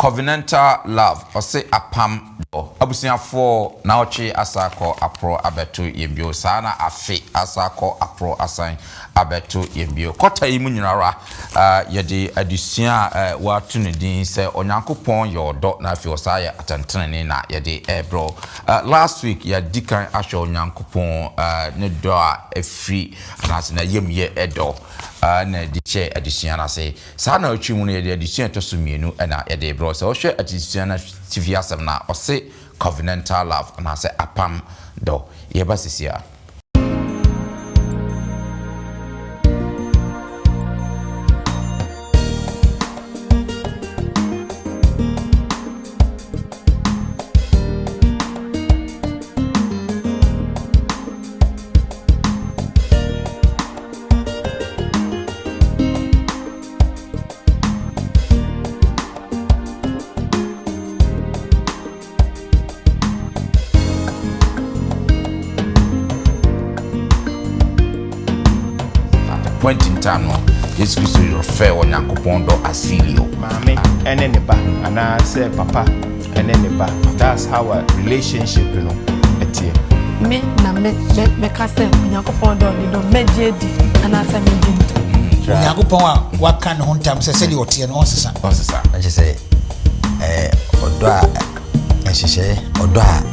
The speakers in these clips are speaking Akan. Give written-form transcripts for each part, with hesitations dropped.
Covenantal Love, ɔse apam dɔ. Abusuafoɔ, naɔtwe asa akɔ aporɔ abɛto yɛn bio, saa na afe asa akɔ aporɔ asan abɛto yɛn bio. Kɔta yi mu nyinara, yɛde adesua a wɔato no din sɛ Onyankopɔn yɛ ɔdɔ na afei ɔsan yɛ atɛntenenee na yɛde rebrɛ wo. Last week, yɛadi kan ahwɛ Onyankopɔn ne dɔ a ɛfiri anaasɛ n'ayamyɛ dɔ na yɛde hyɛɛ adesua no ase. Saa naawɔtwe mu no yɛde adesua a ɛtɔ so mmienu na yɛde rebrɛ wo. Sɛ wohwɛ adesua no atifi asɛm no a, ɔse Covenantal Love anaasɛ Apam Dɔ. Yɛba sisi a. At a point in time no, Yesu Kristo refer Onyankopɔn dɔ as filio. Maame ne ne ba anaa sɛ papa ne ne ba that's how a relationship no teɛ. Me na me me mɛka sɛ Onyankopɔn dɔ ne dɔ mɛgye adi anaasɛ mengye nto. Onyankopɔn a waka ne ho ntam sɛ sɛdeɛ ɔteɛ no ɔnsesa. Ɔnsesa. Na kyerɛ sɛ ɛɛ ɔdɔ a nhyehyɛeɛ ɔdɔ a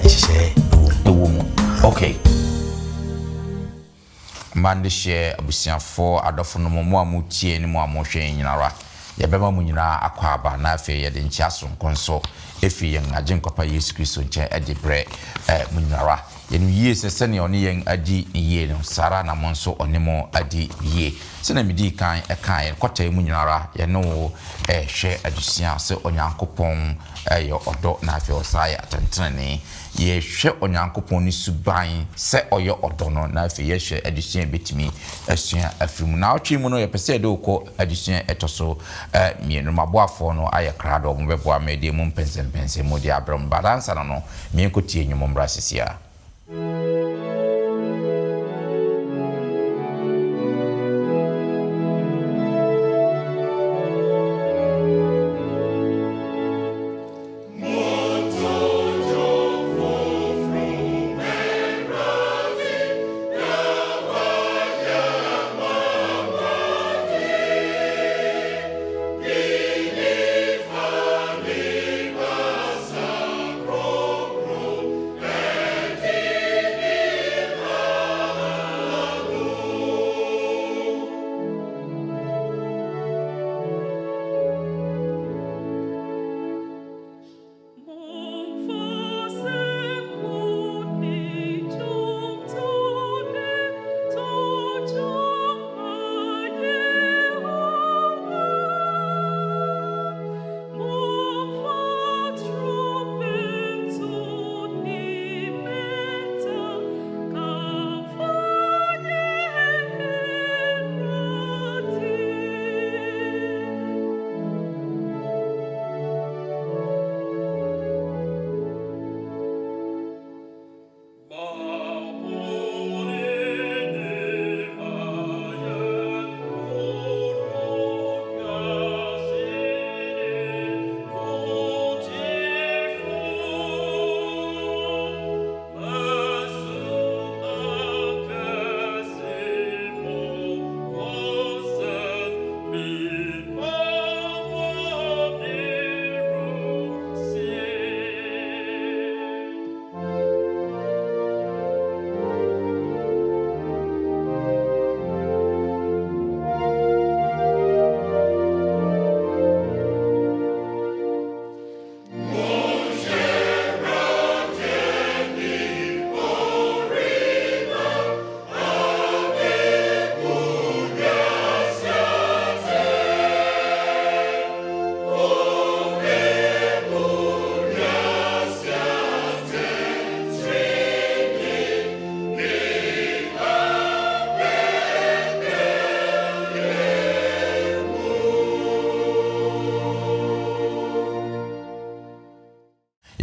nhyehyɛeɛ ɛwɔ mu. Okay. Mma ndehyeɛ, abusuafoɔ, adɔfonom, mo a motie ne mo a mohwɛ yɛn nyinara, yɛbɛma mo nyinaa akwaaba na afei yɛde nkyea soronko nso firi yɛn Agyenkwa pa Yesu Kristo nkyɛn de brɛ mo nyinara. Yɛnim yie sɛ sɛdeɛ ɔne yɛn adi no yie no, saa ara na mo nso ɔne mo adi no yie. Sɛdeɛ medii kan kaeɛ no, kɔta yi mu nyinara yɛne wo rehwɛ adesua sɛ Onyankopɔn yɛ ɔdɔ na afei ɔsan yɛ atɛntenenee. Yɛhwɛ Onyankopɔn ne suban sɛ ɔyɛ ɔdɔ no, na afei yɛhwɛ adesua a yɛbɛtumi asua afiri mu. Naawɔtwe yi mu no, yɛpɛ sɛ yɛde wo kɔ adesua a ɛtɔ so mmienu. M'aboafoɔ no ayɛ krado, wɔbɛboa me de emu mpɛnsɛmpɛnsɛmu de abrɛ mo. But ansa na no, menkɔtie nnwom mmra seesei ara.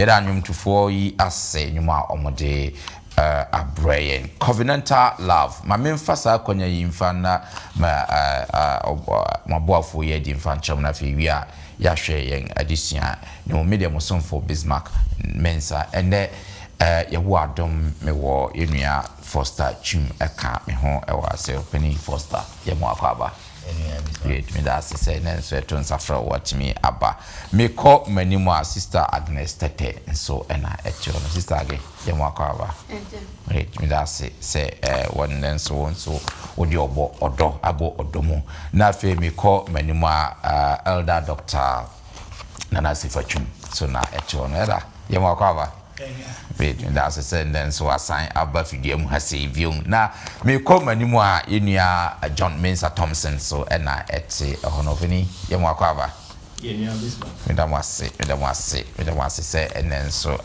Yɛda nnwomtofoɔ yi ase nnwom a wɔde Abrɛ yɛn. Covenantal Love. Ma memfa saa akwanya yi mfa nna ma m'aboafoɔ yi adi mfa nkyerɛ mo na afei wie a yɛahwɛ yɛn adesua no mu. Me deɛ mo somfo Bismarck Mensah. Ɛnnɛ Yehowa adom mewɔ yɛn nua Foster Twum ka me ho wɔ ase. Ɔpanin Foster, yɛ mo akwaaba. Great, meda ase sɛ nnɛ nso ɛto nsa frɛ wo watumi aba. Mekɔ m'anim a, Sister Agnes Tete nso na ɛte hɔ no. Sister Age, yɛ mo akɔ aba. Great, meda ase sɛ wɔ nnɛ nso wo nso wode ɔbɔ ɔdɔ abɔ ɔdɔ mu. Na afei mekɔ m'anim a, Elder Doctor Nana Asifa Twum nso na ɛte hɔ no. Elder, yɛ mo akɔ aba. Meda ase sɛ nnɛ nso wasan aba fidua mu ha sei bio. Na mekɔ m'anim a, yɛn nua John Mensah Thompson nso na ɛte hɔ no. Ɔpanin, yɛ mo akwaaba. Meda mo ase, meda mo ase, meda mo ase sɛ ɛnnɛ nso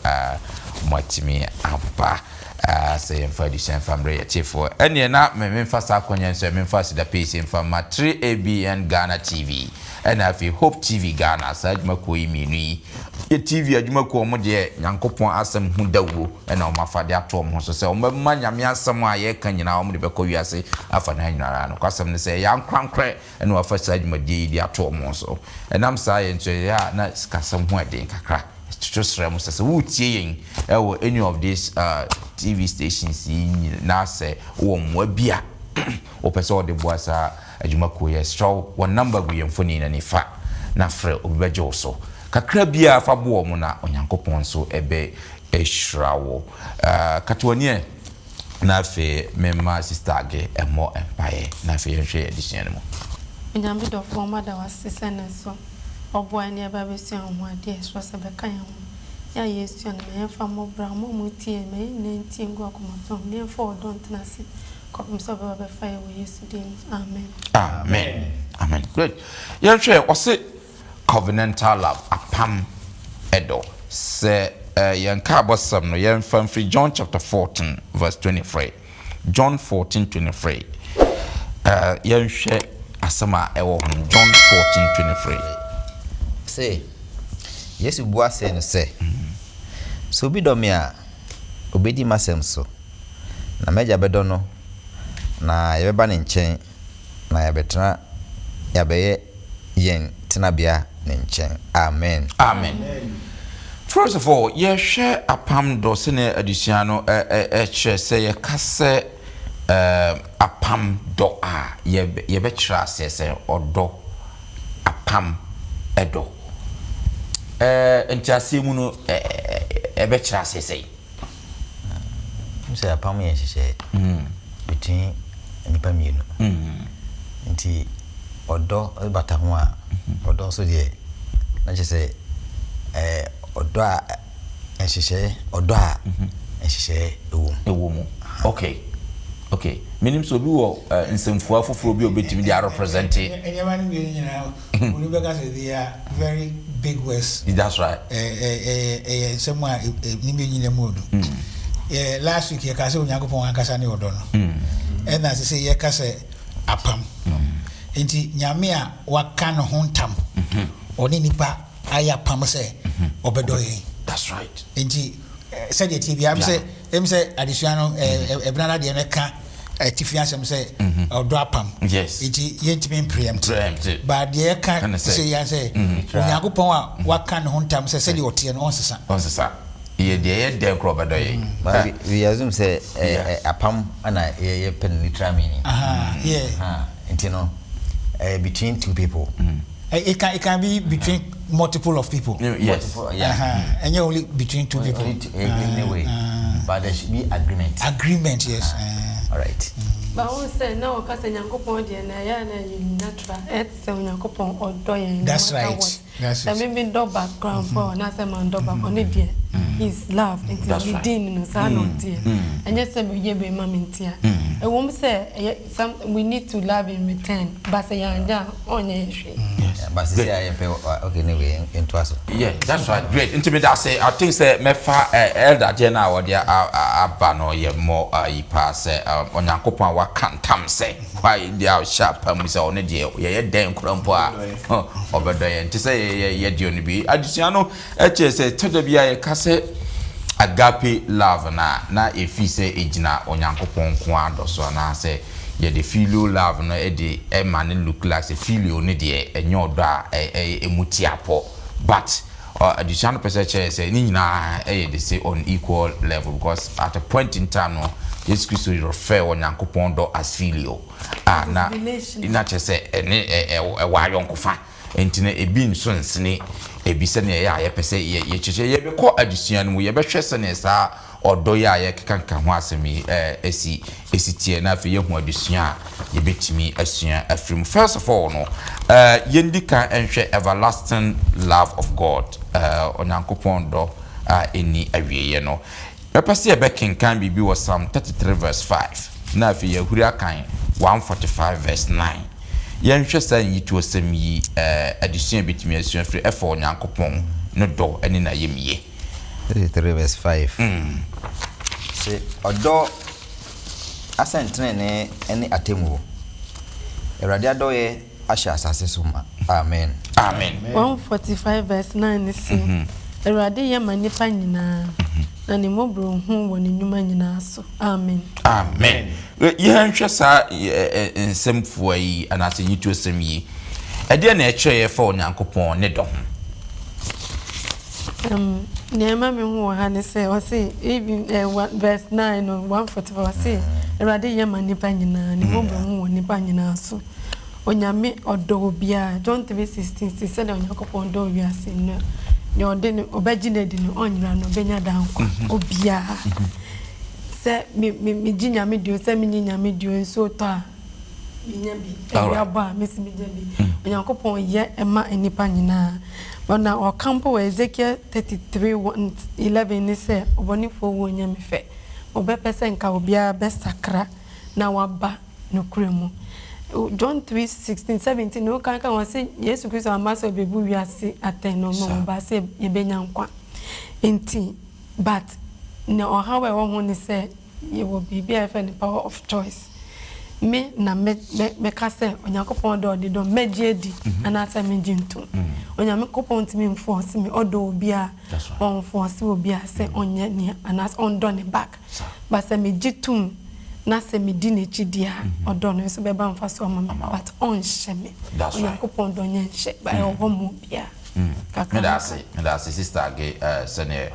moatumi aba sɛ yɛmfa adesua mfa mmerɛ yɛn atiefoɔ. Ɛnneɛ na memfa saa akwanya nso memfa aseda pɛsie mfa mma 3ABN Ghana TV ɛna afei Hope TV Ghana, saa adwumakuo yi mmienu yi Yɛ TV adwumakuo wɔn deɛ Nyankopɔn asɛm ho dawuro na wɔn afa de ato wɔn ho so sɛ wɔn bɛma Nyame asɛm a yɛka nyinaa wɔn de bɛkɔ wiase afanan nyinaa. Nokwasɛm ne sɛ ɛyɛ ankorankorɛ na wɔafa saa dwumadie yi de ato wɔn ho so. Ɛnam saa yɛ nso ɛyɛ a na sikasɛm ho ɛden kakra. Yɛtoto srɛ mo sɛ sɛ woretie yɛn wɔ any of these TV stations yi nyinaa sɛ wowɔ mmoa bi a wopɛ sɛ wode boa saa Adwuma kuo yɛsrɛ wo wɔ number gu yɛn mfoni no ani fa na frɛ obi bɛgye wo so kakra biara fa boa wɔn na Onyankopɔn nso bɛ hyira wo. Kata w'ani ɛ na afei me mma sister Age mmɔ mpaeɛ na afei yɛnhwɛ yɛn adesua no mu. Onyame dɔfoɔ mada wo ase sɛ nnɛ nso ɔboa yɛn na yɛba abɛsua wo ho adeɛ yɛsrɛ sɛ bɛka yɛn ho yɛ a yɛresua no ma yɛmfa mmɔ bra ɔmo a ɔmo tie yɛn ma yɛn nyinaa ntie ngu akoma pa mu na yɛmfa ɔdɔ ntena ase Kɔpem sɛ ɔbɛba bɛfa yɛn wɔ Yesu din mu, amen. Amen amen great yɛnhwɛ ɔse covenantal love apam ɛdɔ sɛ yɛn nkaabɔsɛm no yɛnfa mfiri John chapter 14 verse 23 John 14 23 yɛnhwɛ asɛm a ɛwɔ hɔ no John 14 23. Se Yesu bua see no sɛ, Sɛ obi dɔ me a, obedi m'asɛm so. Na m'Agya bɛdɔ no, na yɛbɛba ne nkyɛn, na yɛabɛtena, yɛabɛyɛ yɛn tenabea ne nkyɛn. Amen. Amen. First of all, yɛhwɛ apam dɔ sɛnea adesua no kyerɛ sɛ yɛka sɛ apam dɔ a, yɛbɛkyerɛ aseɛ sɛ ɔdɔ, apam dɔ. Nteaseɛ mu no, ɛbɛkyerɛ aseɛ sɛn? Wohu sɛ apam yɛ nhyehyɛe between nnipa mmienu. Nti ɔdɔ bata ho a, ɔdɔ nso deɛ na kyerɛ sɛ ɛyɛ ɔdɔ a nhyehyɛe, ɔdɔ a nhyehyɛe wɔ mu. Ɛwɔ mu. Okay. Okay. Menim sɛ obi wɔ nsɛmfua foforɔ bi a obetumi de arepresente. Nneɛma no mmienu nyinaa Obi bɛka sɛ they are very big words. That's right. Ɛyɛ nsɛm a ne mmienu nyinaa mu odu. Last week yɛka sɛ Onyankopɔn ankasa ne ɔdɔ no. Ɛna sɛ sɛ yɛka sɛ apam. Nti Nyame a waka ne ho ntam, ɔne nipa ayɛ apam sɛ ɔbɛdɔ yɛn. That's right. Nti sɛdeɛ tie biara sɛ ɛm sɛ adesua no ɛbenada deɛ no ɛka atifi asɛm sɛ ɔdɔ apam. Yes. Nti yɛntumi mpreempt. But deɛ ɛka sɛ yɛn sɛ Onyankopɔn a waka ne ho ntam sɛ sɛdeɛ ɔteɛ no ɔnsesa. Ɔnsesa. Yɛ deɛ yɛ dɛn korɔ ɔbɛdɔ yɛn. But we assume sɛ apam na yɛpɛ no literal meaning. Yeah. Nti no between two people. It can it can be between multiple of people. Yes. Multiple, yeah. Uh-huh. And only between two people. Only two, anyway. But there should be agreement. Agreement, yes. All right. But wo sɛ na wɔka sɛ Nyankopɔn deɛ na ɛyɛ na ɛyɛ natural ɛte sɛ Onyankopɔn ɔdɔ yɛn no That's matter right. what. That's Sɛ it. me me dɔ ba koraa mpo a anaasɛ mandɔ ba ɔno deɛ he is love nti That's me right. din no saa na ɔteɛ. Ɛnyɛ sɛ meyɛ wei ma me ntia. Ɛwom sɛ ɛyɛ some we need to love in return but sɛ yɛanyɛ a ɔnyɛ yɛn hwee. Yes. But sisi a yɛpɛ okay anyway ntoa so. Yeah, that's right. Great. Nti meda ase. I think sɛ mɛfa elder deɛ no a wɔde aba no yɛ mmɔ ayi paa sɛ Onyankopɔn a waka ntam sɛ why deɛ a ɔhyɛ apam mu sɛ ɔno deɛ yɛyɛ dɛn kora mpo a ɔbɛdɔ yɛn. Nti sɛ yɛyɛ deɛ no bi. Adesua no kyerɛ sɛ tɔ da bi a yɛka sɛ. Agape love no a, na yɛfii sɛ ɛgyina Onyankopɔn nko ara dɔ so anaasɛ yɛde phileo love no de ma no look like sɛ phileo no deɛ ɛnyɛ ɔdɔ a ɛmu te apɔ but adesua no pɛ sɛ kyerɛ sɛ ne nyinaa yɛ the same on equal level because at a point in time no Yesu Kristo refer Onyankopɔn dɔ as phileo a na na kyerɛ sɛ ɛne ɛwɔ ayɔnkofa. Enti no ebi nso nsene ebi sɛnea ɛyɛ a yɛpɛ sɛ yɛkyerɛkyerɛ. Yɛbɛkɔ adesua no mu, yɛbɛhwɛ sɛnea saa ɔdɔ yi a yɛrekeka ho asɛm yi si si teɛ, na afei yɛahu adesua a yɛbɛtumi asua afiri mu. First of all no, yɛndi kan nhwɛ everlasting love of God, Onyankopɔn dɔ a ɛnni awieeɛ no. Mɛpɛ sɛ yɛbɛkenkan biribi wɔ Psalm 33 verse 5, na afei yɛahuri akan 145 verse 9. Yɛnhwɛ saa nyitoɔsɛm yi adesua a yɛbɛtumi asua afiri ɛfa Onyankopɔn no dɔ ne n'ayamyie. 33 verse 5. Se ɔdɔ asɛntenenee ne atemmuo. Awurade adɔeɛ ahyɛ asase so ma. Amen. Amen. 145 verse 9 no se, Awurade yɛ ma nnipa nyinaa, na ne mmɔborɔhunu wɔ ne nnwuma nyinaa so. Amen. Amen. Yɛnhwɛ saa nsɛm fua yi anaasɛ nyituosɛm yi. Ɛdeɛn na ɛkyerɛ yɛ fa Onyankopɔn ne dɔ ho? Nea ɛma mehu wɔ ha ne sɛ ɔse even verse 9 no 145 ɔse Awurade yɛ ma nnipa nyinaa, ne mmɔborɔhunu wɔ nnipa nyinaa so. Onyame ɔdɔ obiara. John 3:16 se sɛdeɛ Onyankopɔn dɔɔ wiase no, nea ɔde no ɔbɛgye no adi no ɔnyera no ɔbɛnya daa nkwa. Obiara. Sɛ me me megye Nyame di o, sɛ menye Nyame di o, nsuo tɔ a menya bi, awia bɔ a mesi menya bi. Onyankopɔn yɛ ma nnipa nyinaa. Na ɔka mpo wɔ Ezekiel 33:11 ne sɛ ɔbɔnefoɔ wuo nyɛ me fɛ. Ɔbɛpɛ sɛ nka obiara bɛsakra na waba nokorɛ mu. John 3, 16, 17 no wokan ka ho sɛ Yesu Kristo amma sɛ ɔbɛbu wiase atɛn na ɔma ɔbaa sɛ yɛbɛnya nkwa. Nti but nea ɔhaw a ɛwɔ ho ne sɛ yɛwɔ biribi a yɛfrɛ no power of choice. Me na mɛ mɛ mɛka sɛ Onyankopɔn dɔ ɔde dɔ mɛgye adi anaasɛ mengye ntom. Onyankopɔn ntumi mfɔɔse me, ɔdɔ obiara, ɔnfɔɔse obiara sɛ ɔnyɛ nea anaasɛ ɔndɔ ne back. But sɛ megye tom na sɛ medi n'akyi deɛ a, ɔdɔ no nso bɛba mfasoɔ ama me. But ɔnhyɛ me. Onyankopɔn dɔ nyɛ nhyɛ, but ɛwɔ hɔ ma obiara. Kakra Meda ase, meda ase Sister Age sɛdeɛ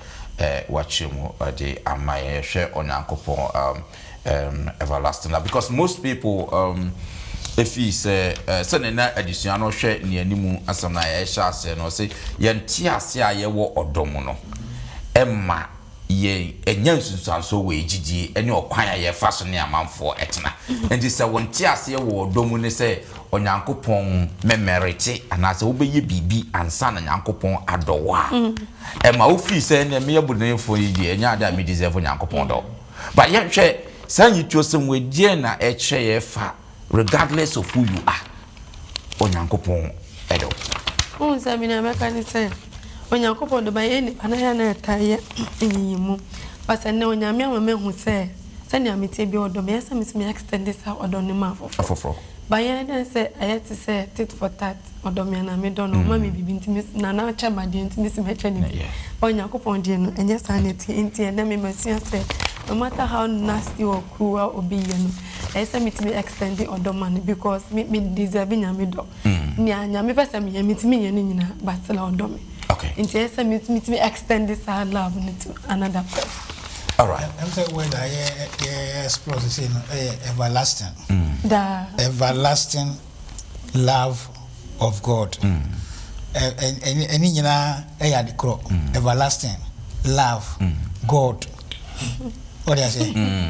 wakyerɛ mu de ama yɛn. Yɛhwɛ Onyankopɔn um, everlasting love because most people um, ɛfii sɛ sɛdeɛ na adesua no hwɛ nneanimu asɛm no a yɛhyɛ aseɛ no, ɔse yɛnte ase a yɛwɔ ɔdɔ mu no ɛma yɛn nya nsunsuansoɔ wɔ yɛn gyidie ne ɔkwan a yɛfa so ne amanfoɔ tena. Enti sɛ wo nteaseɛ wɔ ɔdɔ mu ne sɛ Onyankopɔn mɛmɛrete anaasɛ wobɛyɛ biribi ansa na Nyankopɔn adɔ wo a, ɛma wo feel sɛ ɛnneɛ meyɛ bonefoɔ yi deɛ ɛnyɛ adeɛ a me deserve Nyankopɔn dɔ. But yɛnhwɛ saa nyituosɛm wei, deɛn na ɛkyerɛ yɛ fa regardless of who you are, Onyankopɔn dɔ wo. Wohu sɛ me nea mɛka ne sɛ Onyankopɔn dɔ ba yɛn nnipa na yɛn a na yɛtaa yɛ nyiyimu but ɛnnɛ Onyame ama mahu sɛ sɛnea meteɛ biara ɔdɔ me ɛyɛ sɛ me nso me extend saa ɔdɔ no ma afoforɔ but yɛn dɛn sɛ ɛyɛ te sɛ tit for tat ɔdɔ me anaa medɔ no ɔma me biribi nti me nana akyɛ me adeɛ nti me nso mɛkyɛ no bi but Onyankopɔn deɛ no ɛnyɛ saa na ɛteɛ nti ɛnnɛ me masua sɛ no matter how nasty or cruel obi yɛ no ɛyɛ sɛ metumi extend ɔdɔ ma no because me me deserve Nyame dɔ. Nea Nyame pɛ sɛ meyɛ mentumi nyɛ ne nyinaa but still ɔdɔ me. Okay. Nti ɛyɛ sɛ metumi extend saa love no to another person. Alright. Ɛm sɛ word a yɛ yɛ explore sesei no ɛyɛ everlasting. Daa. Everlasting love of God. Ɛ ɛne nyinaa ɛyɛ ade korɔ. Everlasting love God. Wɔde ase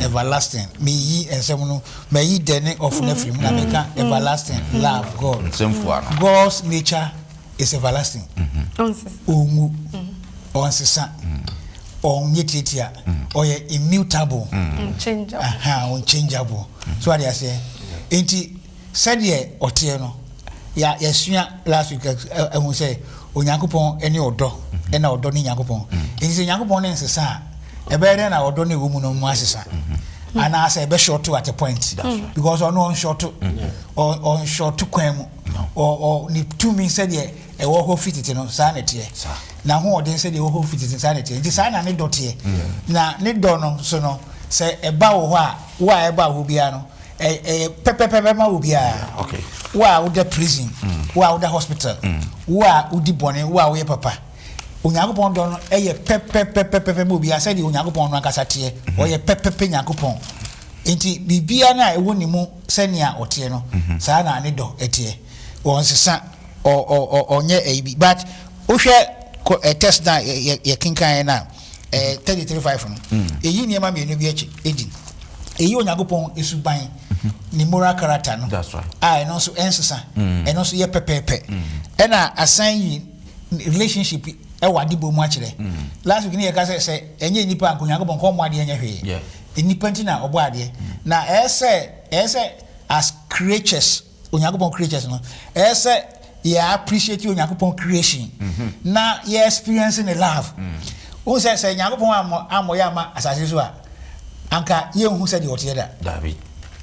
everlasting. Meyi nsɛm no mayi dɛ ne of no afiri mu na meka everlasting love God. Nsɛmfua no. God's nature is everlasting. Ɔnwu, ɔnsesa, ɔnyɛ tiatia, ɔyɛ immutable. Unchangeable. Unchangeable. So ade aseɛ. Nti Sɛdeɛ ɔteɛ no, yɛ yɛsua last week ɛhu sɛ Onyankopɔn ne ɔdɔ, ɛna ɔdɔ ne Nyankopɔn. Nti sɛ Nyankopɔn ne nsesa a, ɛbɛyɛ dɛn na ɔdɔ ne ɛwɔ mu no mu asesa? Anaasɛ ɛbɛshɔto at a point because ɔno ɔnshɔto, ɔnshɔto kwan mu. Ɔ ɔ ne tumi sɛdeɛ ɛwɔ hɔ fi tete no, saa na ɛteɛ. N'ahoɔden sɛdeɛ ɛwɔ hɔ fi tete no, saa na ɛteɛ. Nti saa na ne dɔ teɛ. Na ne dɔ no nso no, sɛ ɛba wo hɔ a, wo a ɛba wo hɔ biara no, ɛ ɛyɛ pɛpɛpɛpɛ ma obiara. Wo a woda prison, wo a woda hospital, wo a wodi bɔne, wo a woyɛ papa. Onyankopɔn dɔ no yɛ pɛpɛpɛpɛpɛ ma obiara sɛdeɛ Onyankopɔn no ankasa teɛ. Ɔyɛ pɛpɛpɛ Nyankopɔn. Enti biribiara no a ɛwɔ ne mu sɛnea ɔteɛ no, saa na ne dɔ teɛ. Ɔnsesa, ɔ ɔ ɔ ɔnyɛ ɛyi bi. But wohwɛ kɔ ɛ text no a yɛ yɛ yɛkenkaeɛ no a, ɛ 33:5 no, ɛyi nneɛma mmienu bi akyi adi. Ɛyi Onyankopɔn suban, ne moral character no, a ɛno nso ɛnsesa, ɛno nso yɛ pɛpɛɛpɛ. Ɛna asan yi relationship ɛwɔ adebɔ mu akyerɛ. Last week ne yɛka sɛ sɛ ɛnyɛ nnipa a nka Onyankopɔn nka ɔmmɔ adeɛ nyɛ hwee. Nnipa nti na ɔbɔ adeɛ. Na ɛyɛ sɛ ɛyɛ sɛ as creatures, Onyankopɔn creatures no, ɛyɛ sɛ yɛ appreciate Onyankopɔn creation na yɛ experience ne love. Wohu sɛ sɛ Nyankopɔn ammɔ ammɔ yɛ amma asase so a, anka yɛnhu sɛdeɛ ɔteɛ da. Dabi.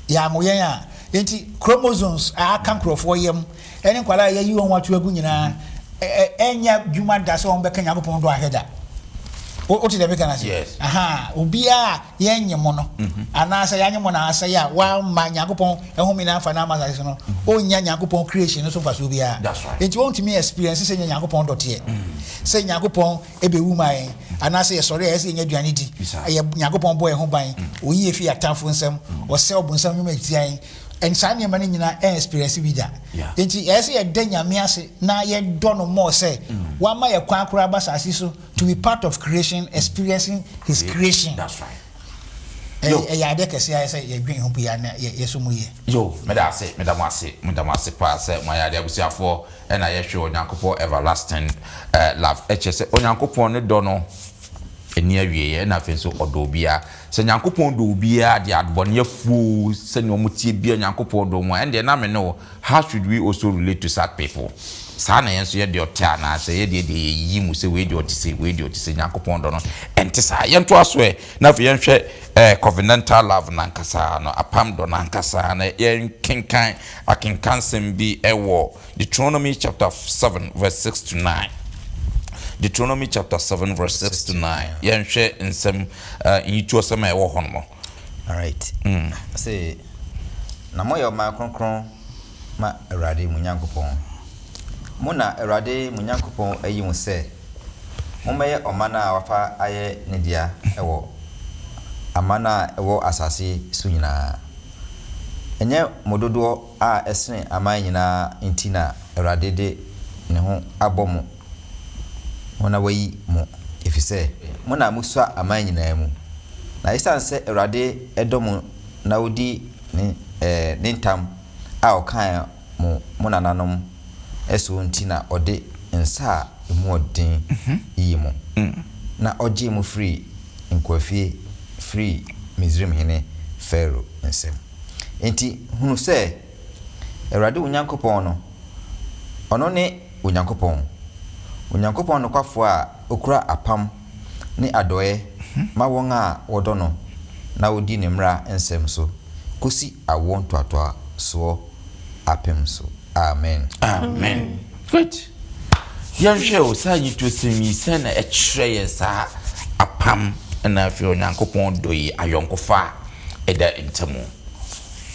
Yɛanwo yɛn a, enti chromosomes a aka nkurɔfoɔ yam ne nkwadaa a yɛayi wɔn ato agu nyinaa ɛnyɛ adwuma da sɛ wɔbɛka Nyankopɔn dɔ ahwɛ da. Wote deɛ meka no ase? Yes. Aha, obiara a yɛnnye mo no, anaasɛ yɛanye mo na asɛe a wamma Nyankopɔn home no amfa no amma asase so no, ɔnnya Nyankopɔn creation no so mfasoɔ biara. That's right. Enti wɔntumi experience sɛ Nyankopɔn dɔ teɛ, sɛ Nyankopɔn bɛwu ma yɛn, anaasɛ yɛsɔre a ɛsɛ sɛ yɛnya aduane di, ɛyɛ Nyankopɔn bɔ yɛn ho ban, ɔyi yɛn fi yɛn atamfo nsam, ɔsɛe ɔbonsam nnwuma tia yɛn. And saa nneɛma no nyinaa ɛn experience bi da. Nti ɛyɛ sɛ yɛda Nyame ase na yɛdɔ no more sɛ wama yɛ kwan koraa aba asase so to be part of creation, experiencing his creation. That's right. Ɛyɛ adeɛ kɛseɛ a ɛyɛ sɛ yɛdwen ho pii a na yɛsɔ mu yie. Yo, meda ase, meda mo ase, meda mo ase paa sɛ moayɛ adeɛ abusuafoɔ ɛna yɛhwɛ Onyankopɔn everlasting love ɛkyerɛ sɛ Onyankopɔn ne dɔ no ɛni awieɛ ɛna afei nso ɔdɔ obiara. Sɛ Nyankopɔn dɔ obiara deɛ adebɔneyɛfoɔ oo sɛdeɛ wɔn teɛ biara Nyankopɔn dɔ wɔn a ɛndeɛ na me ne wo how should we also relate to such people? Saa na yɛn nso yɛ deɛ ɔte anaa sɛ yɛ deɛ deɛ yɛyiyi mu sɛ wei deɛ ɔte sei wei deɛ ɔte sei Nyankopɔn dɔ no ɛnte saa. Yɛntoa so ɛ na afei yɛnhwɛ eh, covenantal love no ankasa no apam dɔ no ankasa na yɛnkenkan akenkansɛm bi wɔ Deuteronomy chapter 7 verse 6 to 9. Deuteronomy chapter 7 verse 6 to 9. Yɛnhwɛ nsɛm uh, nyituosɛm a ɛwɔ hɔ nom. Alright. Ɔse, na moyɛ ɔman kronkron ma Awurade mo Nyankopɔn. Mo na Awurade mo Nyankopɔn ayi mo sɛ mommɛyɛ ɔman a wafa ayɛ ne dea wɔ aman a ɛwɔ asase so nyinaa. Ɛnyɛ mo dodoɔ a ɛsene aman nyinaa nti na Awurade de ne ho abɔ mo ho na wayi mo, ɛfiri sɛ, mo na mosua aman nyinaa mu. Na ɛsiane sɛ Awurade dɔ mo na ɔdi ne ne ntam a ɔkaeɛ mo mo nananom soɔ nti na ɔde nsa a ɛmu yɛ den yii mo, na ɔgyee mo firii nkoafie firii Misraimhene Farao nsam. Enti hunu sɛ Awurade wo Nyankopɔn no, ɔno ne Onyankopɔn, Onyankopɔn nokwafoɔ a ɔkura apam ne adɔeɛ ma wɔn a wɔdɔ no na wɔdi ne mmara nsɛm so kɔsi awoɔ ntoatoasoɔ apem so. Amen. Amen. Good. Yɛnhwɛ o, saa nyitosɛm yi sɛn na ɛkyerɛ yɛn saa apam na afei Onyankopɔn dɔ yi ayɔnkofa a ɛda ntamu.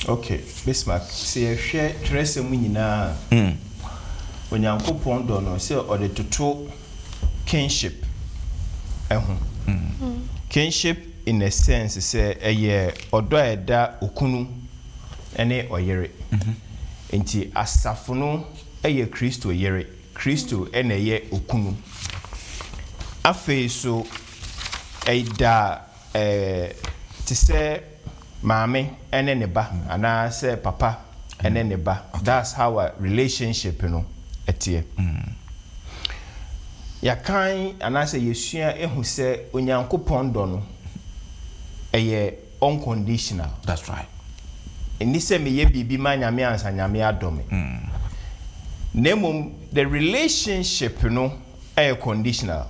Ok, Bismarck, sɛ yɛhwɛ twerɛsɛm mu nyinaa a, Onyankopɔn dɔ no sɛ ɔde toto kinship ho. Kinship in a sense sɛ ɛyɛ ɔdɔ a ɛda okunu ne ɔyere. Nti asafo no yɛ Kristo yere, Kristo na ɛyɛ okunu. Afei nso, ɛda te sɛ maame ne ne ba anaasɛ papa ne ne ba. That's how a relationship no teɛ. Yɛakan anaasɛ yɛasua ahu sɛ Onyankopɔn dɔ no, ɛyɛ unconditional. That's right. Ɛnni sɛ meyɛ biribi ma Nyame ansa Nyame adɔ me. Na mmom the relationship no yɛ conditional.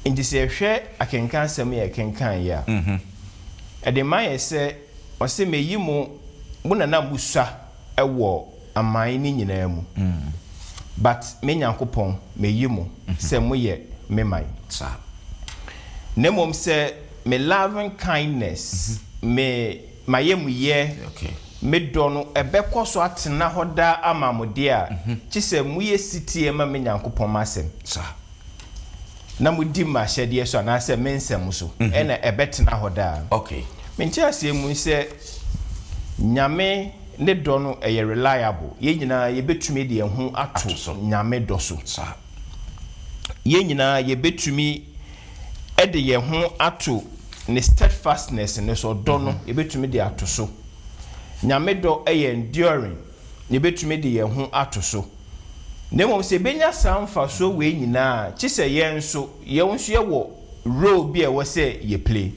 Nti sɛ yɛhwɛ akenkan asɛm yi a yɛkenkan yi a, ɛde ma yɛ sɛ ɔse meyi mo, mo na na mosua wɔ. aman no nyinaa mu, but me Nyankopɔn meyi mo sɛ moyɛ me man. Na mmom sɛ me loving kindness, me mayamuyɛ, me dɔ no ɛbɛkɔ so atena hɔ daa ama mo deɛ a, gye sɛ moyɛ setie ma me Nyankopɔn m'asɛm, na modi m'ahyɛdeɛ so anaasɛ me nsɛm so, ɛna ɛbɛtena hɔ daa. Me nteaseɛ mu sɛ Nyame ne dɔ no ɛyɛ reliable. Yɛn nyinaa yɛbɛtumi de yɛn ho ato Nyame dɔ so. Yɛn nyinaa yɛbɛtumi de yɛn ho ato ne steadfastness no so, ɔdɔ no yɛbɛtumi de ato so. Nyame dɔ yɛ enduring, yɛbɛtumi de yɛn ho ato so. Na mmom sɛ yɛbɛnya saa mfasoɔ wei nyinaa a, kye sɛ yɛn nso, yɛn nso yɛwɔ role bi a ɛwɔ sɛ yɛ play,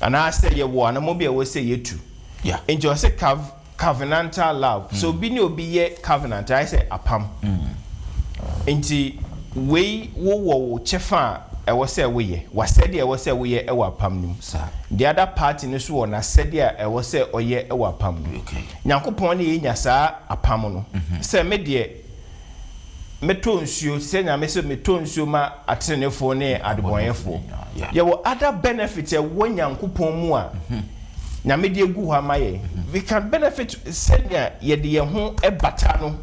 anaasɛ yɛwɔ anammɔn bi a ɛwɔ sɛ yɛtu. Nti ɔse covenantal love. Sɛ obi ne obi yɛ covenant, ayɛ sɛ apam. Nti wei wowɔ wo kyɛfa a ɛwɔ sɛ woyɛ, w'asɛdeɛ a ɛwɔ sɛ woyɛ wɔ apam no mu. The other party no nso wɔ n'asɛdeɛ a ɛwɔ sɛ ɔyɛ wɔ apam no mu. Nyankopɔn ne yɛnya saa apam no sɛ me deɛ metɔ nsuo, te sɛ Nyame sɛ metɔ nsuo ma atenenefoɔ ne adebɔnyɛfoɔ. Yɛwɔ other benefits ɛwɔ Nyankopɔn mu a Nyame de agu hɔ ama yɛn. We can benefit sɛnea yɛde yɛn ho bata no,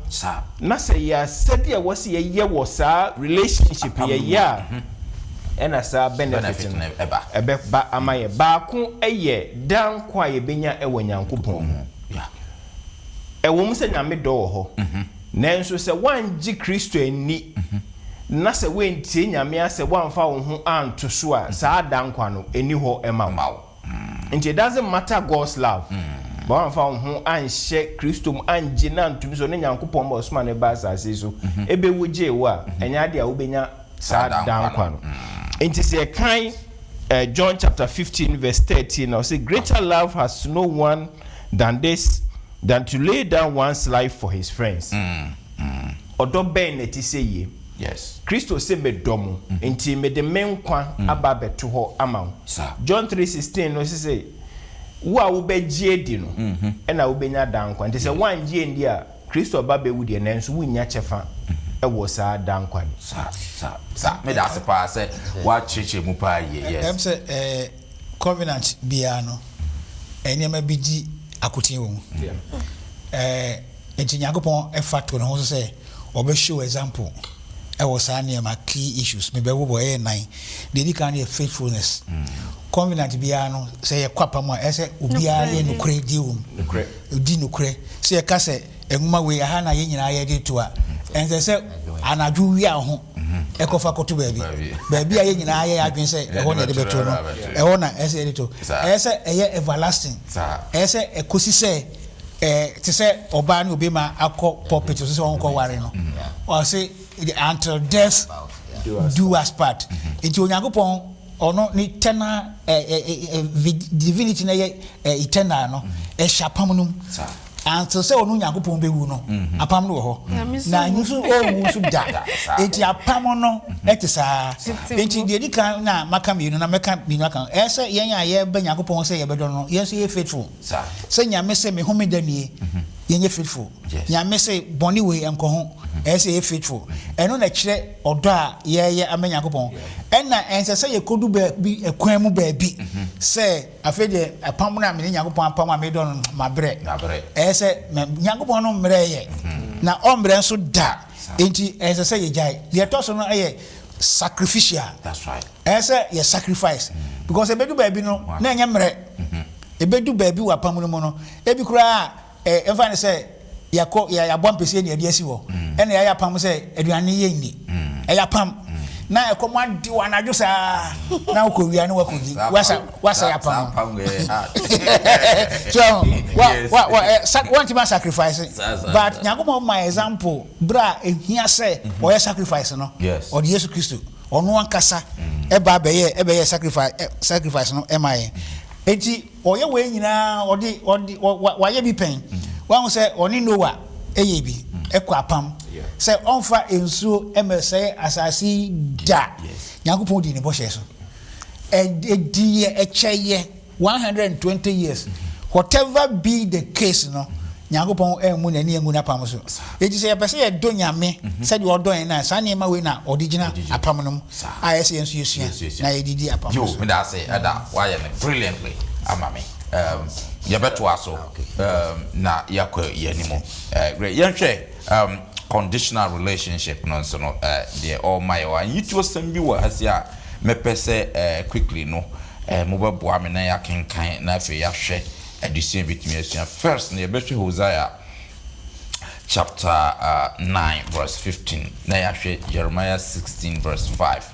na sɛ yɛ asɛdeɛ ɛwɔ sɛ yɛyɛ wɔ saa relationship yɛyɛ a, ɛna saa benefit no ɛbɛba ama yɛn. Baako yɛ daa nkwa a yɛbɛnya wɔ Nyankopɔn mu. Ɛwɔ mu sɛ Nyame dɔ wɔ hɔ, nanso sɛ woangye Kristo anni, na sɛ woantie Nyame asɛ, woamfa wo ho anto so a, saa daa nkwa no ɛni hɔ ma wo. Nti it doesn't matter God's love, but woamfa wo ho anhyɛ Kristo mu, angye na antumi so ne Nyankopɔn ma ɔsoma ne ba asase so ɛbɛwu gyee wo a, ɛnyɛ adeɛ a wobɛnya saa daa nkwa no. Nti sɛ yɛkan John chapter 15 verse 13 na ɔsɛ, "Greater love has no one than this, than to lay down one's life for his friends." Ɔdɔ bɛn na ɛte sɛ yie? Kristo sɛ medɔ mo, nti mede me nkwa aba abɛto hɔ ama wo. John 3:16 no sɛ wo a wobɛgye adi no ɛna wobɛnya daa nkwa. Nti sɛ woangye andi a, Kristo aba bɛwu deɛ, nanso wonnya kyɛfa ɛwɔ saa daa nkwa no. Saa meda ase paa sɛ woakyerɛkyerɛ mu paa yie. Yes. Ɛm sɛ covenant biara no, nneɛma bi di akoten wɔ mu. Nti Nyankopɔn ɛfa to ne ho so sɛ ɔbɛ show example ɛwɔ saa nneɛma key issues mebɛbobɔ ɛyɛ nan. Deɛ ɛdi kan no yɛ faithfulness. Covenant biara no, sɛ yɛkɔ apam a, ɛsɛ obiara yɛ nokorɛ die wɔ mu, di nokorɛ. Sɛ yɛka sɛ nwoma wei aha na yɛn nyinaa yɛde to a, ɛnsɛ sɛ anadwo wia ho ɛkɔfa kɔto baabi baabi a yɛn nyinaa yɛ adwene sɛ ɛhɔ na yɛde bɛto no, ɛhɔ na ɛsɛ yɛde to. Ɛyɛ sɛ ɛyɛ everlasting, ɛyɛ sɛ ɛkɔsi sɛ te sɛ ɔbaa ne obima akɔ pulpit so sɛ wɔn kɔ ware no, ɔse "until death do us part". Nti Onyankopɔn ɔno ne eternal ɛɛ divinity na ɛyɛ eternal no, ɛhyɛ apam no mu until sɛ ɔno Nyankopɔn bɛwu no, apam no wɔ hɔ na nyi nso ɔnwu nso da. Nti apam no ɛte saa. Nti deɛ di kan na maka mmienu na mɛka mmienu aka, ɛyɛ sɛ yɛn a yɛbɛ Nyankopɔn sɛ yɛbɛdɔ no, yɛn nso yɛ faithful. Sɛ Nyame sɛ me home da nie, yɛnyɛ faithful. Nyame sɛ bɔne wei ɛnkɔ ho, ɛyɛ sɛ yɛ faithful. Ɛno na kyerɛ ɔdɔ a yɛyɛ ama Nyankopɔn. Ɛna ɛnsɛ sɛ yɛkɔdu baabi, ɛkwan mu baabi sɛ afei deɛ apam no a mene Nyankopɔn apam a medɔ no, mabrɛ. Ɛyɛ sɛ Nyankopɔn no mmerɛ yɛ na ɔmmerɛ nso da, enti ɛnsɛ sɛ yɛgyae. Deɛ ɛtɔ so no ɛyɛ sacrificial. Ɛyɛ sɛ yɛ sacrifice because ɛbɛdu baabi no na ɛnyɛ mmerɛ. Ɛbɛdu baabi wɔ apam no mu no, ebi koraa ɛmfa ne sɛ yɛakɔ yɛabɔ mpɛsie ne yɛde asi hɔ, ɛna yɛayɛ apam sɛ aduane yɛ nni. Ɛyɛ apam na ɛkɔm ade wɔ anadwo saa na wokɔ wia ne wakɔdi, wasa wasa yɛ apam so wa wa wa wɔntumi sacrifice. But Nyankopɔn ma example berɛ a ehia sɛ ɔyɛ sacrifice no, ɔde Yesu Kristo ɔno ankasa ɛba ɛbɛyɛ sacrifice no ɛma yɛn. Eti ɔyɛ wei nyinaa, ɔde wayɛ bi pɛn. Wahu sɛ ɔne Noah ɛyɛ bi ɛkɔ apam sɛ ɔmfa nsuo ɛmɛsɛe asase yi da. Nyankopɔn di ne bɔhyɛ so, ɛdi yɛ ɛkyɛ yɛ 120 years. Whatever be the case no. Nyankopɔn ammu n'ani angu n'apam so. Enti sɛ yɛpɛ sɛ yɛdɔ Nyame sɛdeɛ ɔdɔ yɛn no a, saa nneɛma wei na ɔde gyina apam no mu a ɛyɛ sɛ yɛn nso yɛsua na yɛde di apam no Yo, so. meda ase Ɛda, woayɛ no brilliantly ama me. Um, yɛbɛtoa so um, na yɛakɔ yɛn anim. Uh, great. Yɛnhwɛ um, conditional relationship no nso no, uh, deɛ ɔrema yɛ wɔ ha. Nyituosɛm bi wɔ ha si a mɛpɛ sɛ uh, quickly no uh, mobɛboa me na yɛakenkan na afei yɛahwɛ adesua yɛbɛtumi asua. First no yɛbɛhwɛ Hosea chapter 9 verse 15, na yɛahwɛ Jeremiah 16 verse 5,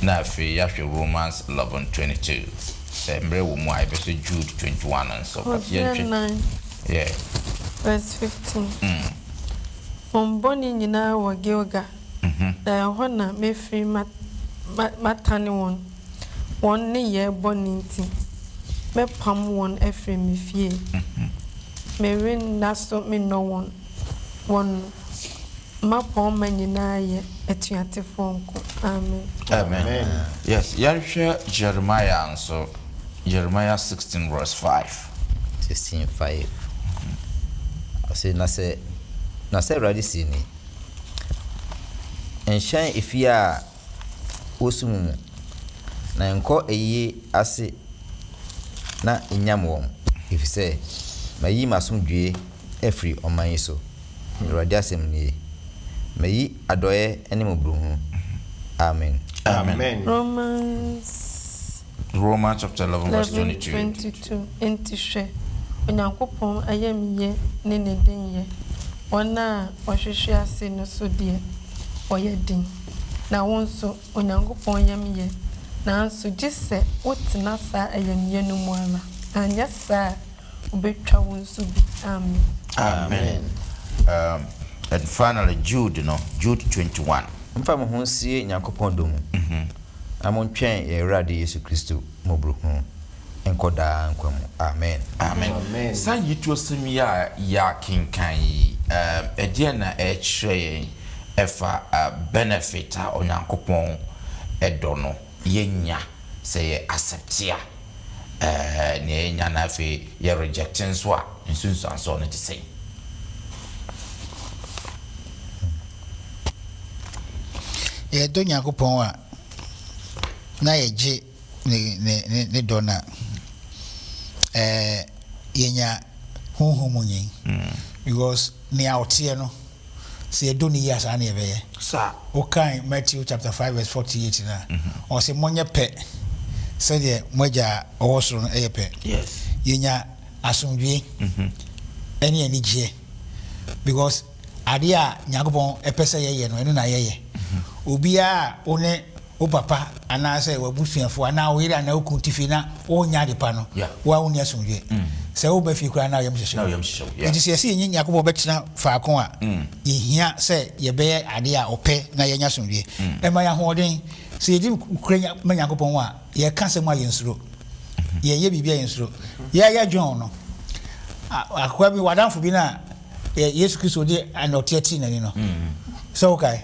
na afei yɛahwɛ Romans 11:22. Sɛ mmerɛ wɔ mu a, yɛbɛhwɛ Jude 21 nso. But Hosea yɛnhwɛ 9 verse 15. Wɔn bɔne nyinaa wɔ Gilgal, na ɛhɔ na mɛfiri matane wɔn. Wɔn nneyɛɛ bɔne nti, mɛpam wɔn afiri me fie. Merenna so mennɔ wɔn. Wɔn mmapɔmma nyinaa yɛ atuatefoɔ nko. Amen. Amen. Yes, yɛnhwɛ Jeremiah nso. Jeremiah 16 verse 5. 16 5. Ɔse, na sɛ Awurade si ni, nhyɛn efie a wosu mu mu, na nkɔ ayie ase na nyam wɔn, efisɛ mayi m'asomdwie afiri ɔman yi so. Awurade asɛm nie. Mayi adɔeɛ ne mmɔborɔhunu. Amen. Amen. Romans Romans chapter 11 verse 11 22. 22. Enti hwɛ, Onyankopɔn ayamyɛ ne ne denyɛ. Wɔn a wɔhwehwe ase no so deɛ, ɔyɛ den. Na wo nso, Onyankopɔn yam yɛ. Nanso gye sɛ wotena saa ayamyɛ no mu ara. Anyɛ saa a, wobɛtwa wo nso bi. Amen. Amen. And finally, Jude, no, Jude 21. Mfa mo ho nsie Nyankopɔn dɔ mu, na montwɛn yɛn Awurade Yesu Kristo mmɔborɔhunu nkɔ daa nkwa mu. Amen. Amen. Amen. Saa yituosɛm yi a yɛakenkan yi, ɛdeɛn na ɛkyerɛ yɛn ɛfa benefit a Onyankopɔn ɛdɔ no yɛnya sɛ yɛ accept a, nea yɛnya, na afei yɛ reject nso a, nsunsuansoɔ no te sɛn? Yɛdɔ Nyankopɔn a na yɛgye ne dɔ no a, yɛnya honhom mu nyin, because nea ɔteɛ no, sɛ yɛdɔ no yie a, saa ne yɛbɛyɛ. Wokan Matthew chapter 5 verse 48 no a, ɔsɛ monyɛ pɛ sɛdeɛ mo agya a ɔwɔ soro no ɛyɛ pɛ. Yɛnya asomdwie ɛne anigyeɛ, because adeɛ a Nyankopɔn ɛpɛ sɛ yɛyɛ no, ɛno na yɛyɛ. Obiara a wo ne wo papa anaasɛ w'abusuafoɔ anaa wo yere anaa wo kunu te fie na wonyɛ ade pa no, woa wonni asomdwie. Sɛ woba fie koraa na woyam hyehyɛ Na wo. woyam hyehyɛ wo, yeah. Nti sɛ yɛsɛ yɛnye Nyankopɔn bɛtena faako a, yɛhia sɛ yɛbɛyɛ adeɛ a ɔpɛ na yɛnya asomdwie. Ɛma yɛ ahoɔden. Sɛ yɛdi kura ma Nyankopɔn a, yɛka asɛm a yɛnsuro, yɛyɛ biribi a yɛnsuro. Yɛyɛ John no, akoa bi, wadamfo bi no a Yesu Kristo de anɔteɛ tii n'ani no, sɛ wokae?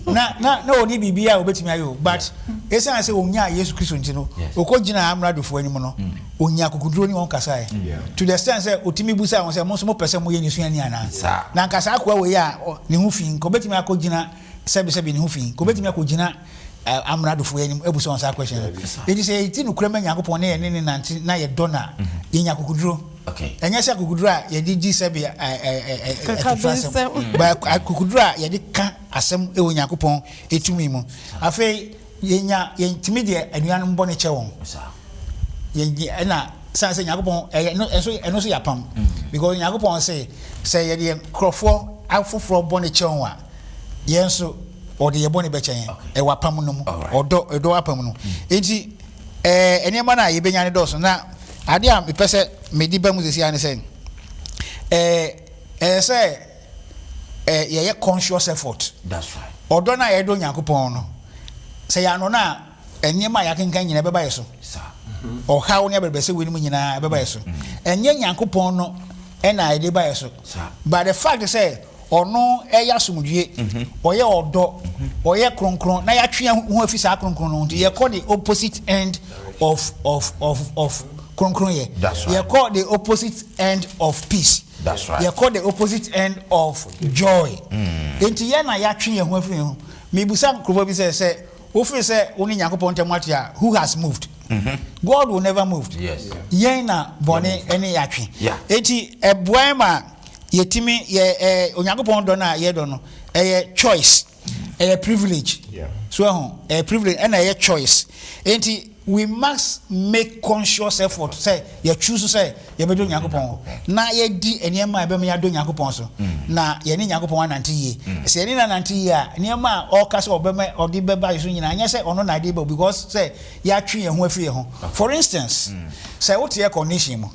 Na ɔne biribi a obɛtumi ayɛ o, but ɛsiane sɛ ɔnyaa Yesu Kristo nti no, ɔkɔgyina amradofoɔ anim no, ɔnya akokoduro ne wɔn kasaeɛ to the extent sɛ ɔtumi busaa wɔn sɛ, mo nso mopɛ sɛ moyɛ ne suani anaa? Na nka saa akoa wei a ne ho fi, nka ɔbɛtumi akɔgyina, sɛbesɛbe ne ho fi, nka ɔbɛtumi akɔgyina amradofoɔ anim abusa wɔn saa question no? Enti sɛ yɛti nokorɛ ma Nyankopɔn na yɛne ne nante na yɛdɔ no a, yɛnya akokoduro. Ɛnyɛ sɛ akokoduro a yɛde di sɛbe atifi asɛm, but akokoduro a yɛde ka asɛm wɔ Nyankopɔn tumi mu. Afei yɛnya, yɛntumi deɛ anuanom bɔne kyɛ wɔn. Yɛn ɛna san sɛ Nyankopɔn ɛyɛ no, ɛnso ɛno nso yɛ apam, because Nyankopɔn sɛ sɛ yɛde yɛn nkurɔfoɔ afoforɔ bɔne kyɛ wɔn a, yɛn nso ɔde yɛn bɔne bɛkyɛ yɛn. Ɛwɔ apam no mu, ɔdɔ ɛdɔ apam no. Enti nneɛma no a yɛbɛnya no dɔɔso, na adeɛ a mepɛ sɛ mede ba mu sisi ara ne sɛ ɛyɛ sɛ yɛyɛ conscious effort. That's right. Ɔdɔ no a yɛdɔ Nyankopɔn no, sɛ yɛanɔ no a, nneɛma a yɛakenkan nyinaa ɛbɛba yɛ so. Ɔhaw ne abɛbrɛsɛ wei no mu nyinaa ɛbɛba yɛ so. Ɛnyɛ Nyankopɔn no ɛna ɛde ba yɛ so, but the fact sɛ ɔno ɛyɛ asomdwie, ɔyɛ ɔdɔ, ɔyɛ kronkron, na yɛatwe yɛn ho afi saa kronkron no ho nti, yɛkɔ the opposite end of kronkron yɛ. That's right. Yɛkɔ the opposite end of peace. That's right. Yɛkɔ the opposite end of joy. Enti yɛn na yɛatwe yɛn ho afiri yɛn ho. Mebisa nkurɔfoɔ bi sɛ, sɛ wofiri sɛ wo ne Nyankopɔn ntam ate a, who has moved? God will never move. Yes. Yɛn na bɔne ne yɛatwe. Yeah. Enti ɛboa yɛn ma yɛtumi yɛ ɛ Onyankopɔn dɔ no a yɛdɔ no, ɛyɛ choice, ɛyɛ privilege. Yeah. So ɛho, ɛyɛ privilege ɛna ɛyɛ choice. Enti we must make conscious effort sɛ yɛ choose sɛ yɛbɛdɔ Onyankopɔn ho na yɛdi nneɛma a ɛbɛma yɛadɔ Onyankopɔn so na yɛne Nyankopɔn anante yie. Sɛ yɛne no anante yie a, nneɛma a ɔka sɛ ɔbɛma ɔde bɛba yɛ so nyinaa nyɛ sɛ ɔno na ɛde ba o because sɛ yɛatwe yɛn ho afiri yɛn ho. For instance, sɛ wote air condition mu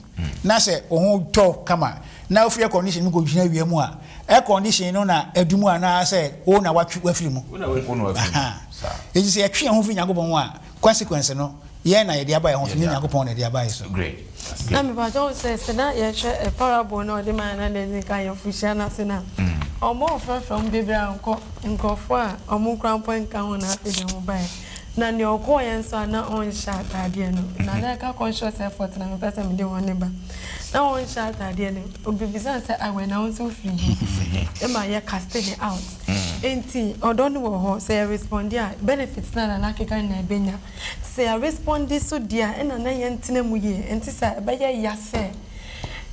na sɛ wo ho tɔ kama na wofiri air condition mu kɔgyina awia mu a, air condition no na adu mu anaasɛ wo na watwe wafiri mu? Wo na wafiri mu. Aha. Enti sɛ yɛtwe yɛn ho firi Nyankopɔn ho a, consequence no, yɛn na yɛde aba yɛn ho so, nyɛ Nyankopɔn na ɛde aba yɛn so. Great. Na mepakyɛ wo sɛ, sɛ na yɛhwɛ parable no a ɔde mae na deɛ nka ayeforohyia no ase no a, wɔn a wɔfrɛfrɛ wɔn bebree ankɔ, nkurɔfoɔ a wɔn koraa mpo nka ho na afei deɛ wɔbaeɛ. Na nea ɔkɔeɛ nso a na ɔnhyɛ ataadeɛ no, na na ɛka conscious effort na mepɛ sɛ mede wɔn ba. Na ɔnhyɛ ataadeɛ no, obibisaa no sɛ, awɛ na wo nso wofiri he? Ɛma yɛ caste no out. Enti ɔdɔ no wɔ hɔ, sɛ yɛ responde a, benefits no a Nana akeka no na ɛbɛnya. Sɛ yɛ responde so deɛ a, ɛna na yɛntena mu yie. Ɛnte saa, ɛbɛyɛ ya sɛ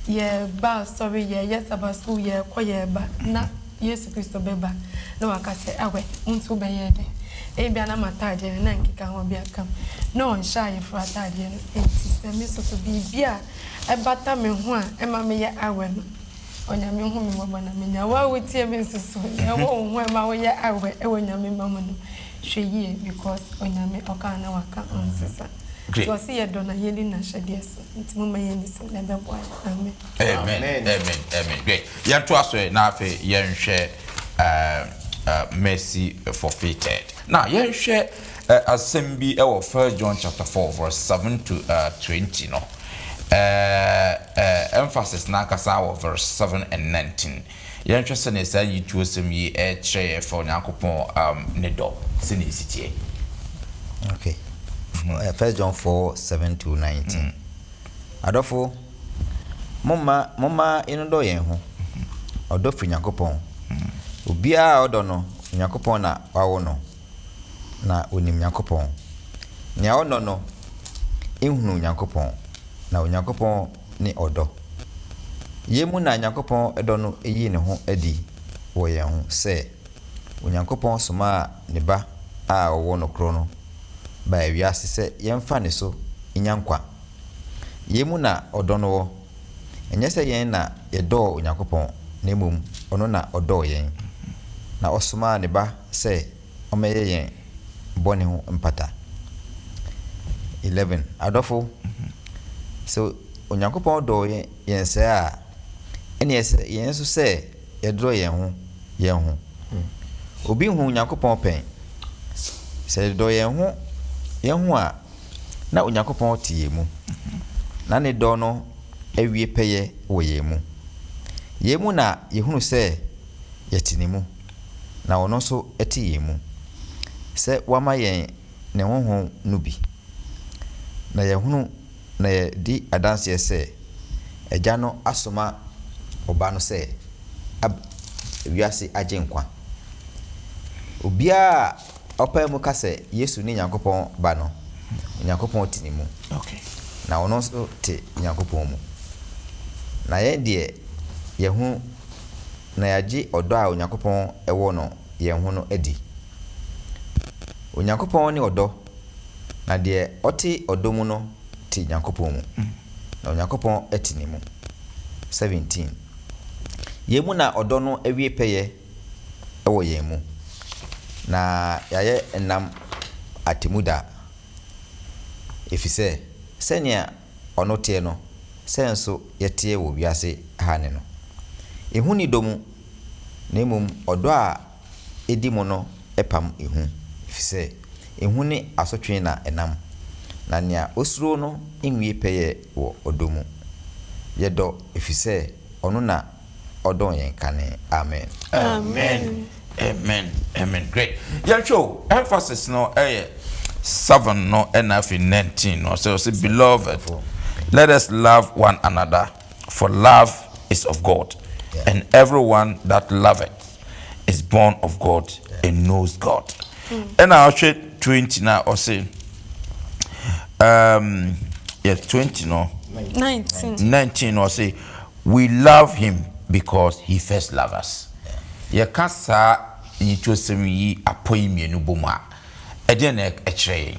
yɛreba asɔre, yɛreyɛ Sabbath school, yɛrekɔ yɛreba, na Yesu Kristo bɛba na waka sɛ, Awɛ, wo nso wobɛyɛɛ dɛn? Ebia na m'ataadeɛ no na nkekaho bi aka mu. Na ɔnhyɛ ayeforo ataadeɛ no. Enti sɛ me nso so biribi a ɛbata me ho a ɛma meyɛ awɛ no, Onyame hu me mmɔbɔ na menya. Wo a wotie me nso so, nea ɛwɔ wo ho a ɛma woyɛ awɛ wɔ Nyame mma mu no, hwɛ yie because Onyame ɔka a na waka, ɔnsesa. Nti ɔse yɛdɔ no a yɛnni n'ahyɛdeɛ so. Nti momma yɛnni so na ɛbɛboa yɛn. Amen. Amen amen amen great yɛntoa so ɛ na afei yɛnhwɛ mercy forfeited. Now yɛnhwɛ asɛm bi wɔ First John chapter 4 verse 7 to 20 no. Emphasis n'ankasa wɔ verse 7 and 19. Yɛnhwɛ sɛnea saa nyituosɛm yi kyerɛ yɛn fa Onyankopɔn ne dɔ sɛnea esi teɛ. Okay. First John 4 7 to 19. Adɔfo, momma momma yɛnnodɔ yɛn ho. Ɔdɔ firi Nyankopɔn. Obiara a ɔdɔ no, Onyankopɔn na wawo no, na onim Nyankopɔn. Nea ɔnnɔ no nhunuu Nyankopɔn, na Onyankopɔn ne ɔdɔ. Yei mu na Nyankopɔn dɔ no yii ne ho adi wɔ yɛn ho sɛ, Onyankopɔn somaa ne Ba a ɔwɔ no korɔ no baa wiase sɛ yɛmfa ne so nnya nkwa. Yei mu na ɔdɔ no wɔ, ɛnyɛ sɛ yɛn na yɛdɔɔ Onyankopɔn, na mmom ɔno na ɔdɔɔ yɛn, na ɔsomaa ne Ba sɛ ɔmmɛyɛ yɛn bɔne ho mpata. 11, Adɔfo, sɛ Onyankopɔn dɔɔ yɛn sɛɛ a, ɛnneɛ ɛsɛ yɛn nso sɛ yɛdɔ yɛn ho yɛn ho. Obi nhuu Onyankopɔn pɛn. Sɛ yɛdɔ yɛn ho yɛn ho a, na Onyankopɔn te yɛn mu, na ne dɔ no awie pɛyɛ wɔ yɛn mu. Yei mu na yɛhunu sɛ yɛte ne mu, na ɔno nso te yɛn mu, sɛ wama yɛn ne Honhom no bi. Na yɛahunu na yɛdi adanseɛ sɛ Agya no asoma Ɔba no sɛ ab wiase Agyenkwa. Obiara a ɔpae mu ka sɛ Yesu ne Nyankopɔn Ba no, Onyankopɔn te ne mu, na ɔno nso te Nyankopɔn mu. Na yɛn deɛ, yɛahu na yɛagye ɔdɔ a Onyankopɔn wɔ no yɛn ho no adi. Onyankopɔn ne ɔdɔ, na deɛ ɔte ɔdɔ mu no te Nyankopɔn mu, na Onyankopɔn te ne mu. 17. Yei mu na ɔdɔ no awie pɛyɛ wɔ yɛn mu, na yɛayɛ nnam atemmuda, efisɛ sɛnea ɔno teɛ no, sɛ nso yɛteɛ wɔ wiase ha ne no. Ehu nni dɔ mu, na mmom ɔdɔ a edi mu no pam ehu, efisɛ ehu ne asotwe na ɛnam, na nea osuro no nwie pɛyɛ wɔ ɔdɔ mu. Yɛdɔ efisɛ ɔno na ɔdɔɔ yɛn kane. Amen. Amen amen amen great yɛnhwɛ o emphasis no ɛyɛ 7 no ɛna afei 19 no ɔsɛ ɔsɛ beloved let us love one another for love. is of God, and everyone that loveth is born of God and knows God. Ɛna ɔhwɛ 20 na ɔse yes, 20 no. 19. 19 no, ɔse we love him because he first loved us. Yɛka saa nyitwosɛm yi apɔ yi mmienu bɔ mu a, ɛdeɛn na ɛkyerɛ yɛn?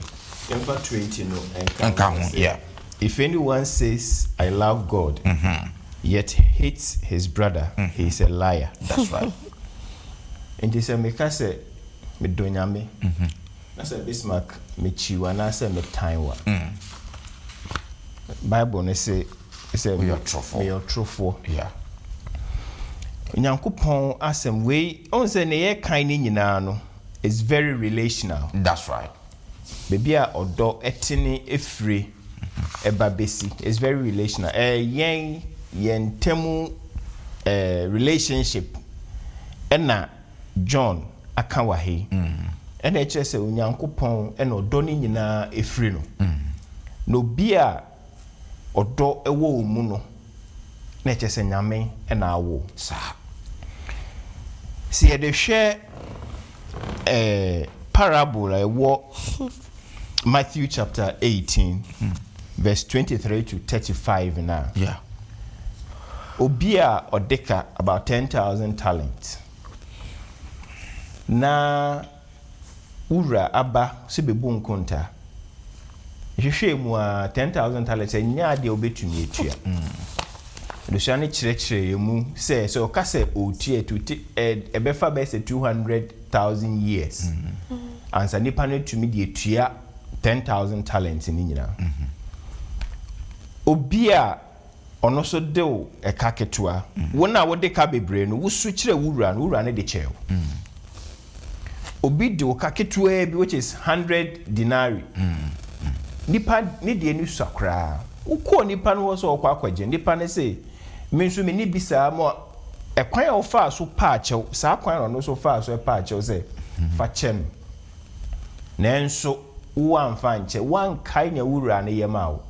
Yɛmfa 20 no nka Nka ho, yeah. If anyone says, "I love God," yet hates his brother, he is a liar. That's right. Nti sɛ meka sɛ medɔ Nyame na sɛ Bismarck mekyi wo anaasɛ metan wo a, Bible no se sɛ Woyɛ ɔtorofoɔ. Meyɛ ɔtorofoɔ. Onyankopɔn asɛm wei, ɔhu sɛ ne yɛkan ne nyinaa no is very relational. That's right. Baabi a ɔdɔ ɛtene efire ɛba besi is very relational. Yɛn ntamu relationship ɛna John aka wɔ ha yi. Ɛna ɛkyerɛ sɛ Onyankopɔn ɛna ɔdɔ ne nyinaa efiri no. Na obi a ɔdɔ ɛwɔ wɔn mu no, na ɛkyerɛ sɛ Nyame ɛna awo. Saa. Sɛ yɛde hwɛ parable a ɛwɔ Matthew chapter 18 verse 23 to 35 na obi a ɔde ka about 10,000 talents na wura aba sɛ bɛbu nkonta, hwehwɛ mu a, 10,000 talents ɛnyɛ adeɛ a wobɛtumi atua. Adesua no kyerɛkyerɛ yɛn mu sɛ ɔka sɛ ɔretua tuti ɛbɛfa bɛyɛ sɛ 200,000 years ansa nipa no tumi de atua 10,000 talents ne nyinaa. Obi a ɔno nso de wo ɛka ketewa, wɔn a wɔde ka bebree no, wosu kyerɛ wura no, wura no de kyerɛ wo. Obi de wo ka ketewa bi, which is 100 denarii, nipa ne deɛ no sua koraa. Wokɔɔ nipa no hɔ sɛ ɔkɔ akɔgye, nipa no sɛ me nso me ni bi saa ma. Ɛkwan a wɔfaa so paa kyɛw, saa kwan na ɔno nso faa so paa kyɛw sɛ fa kyɛ no, nanso wo amfa nkyɛ, wankae nea wura no yɛ ma wo.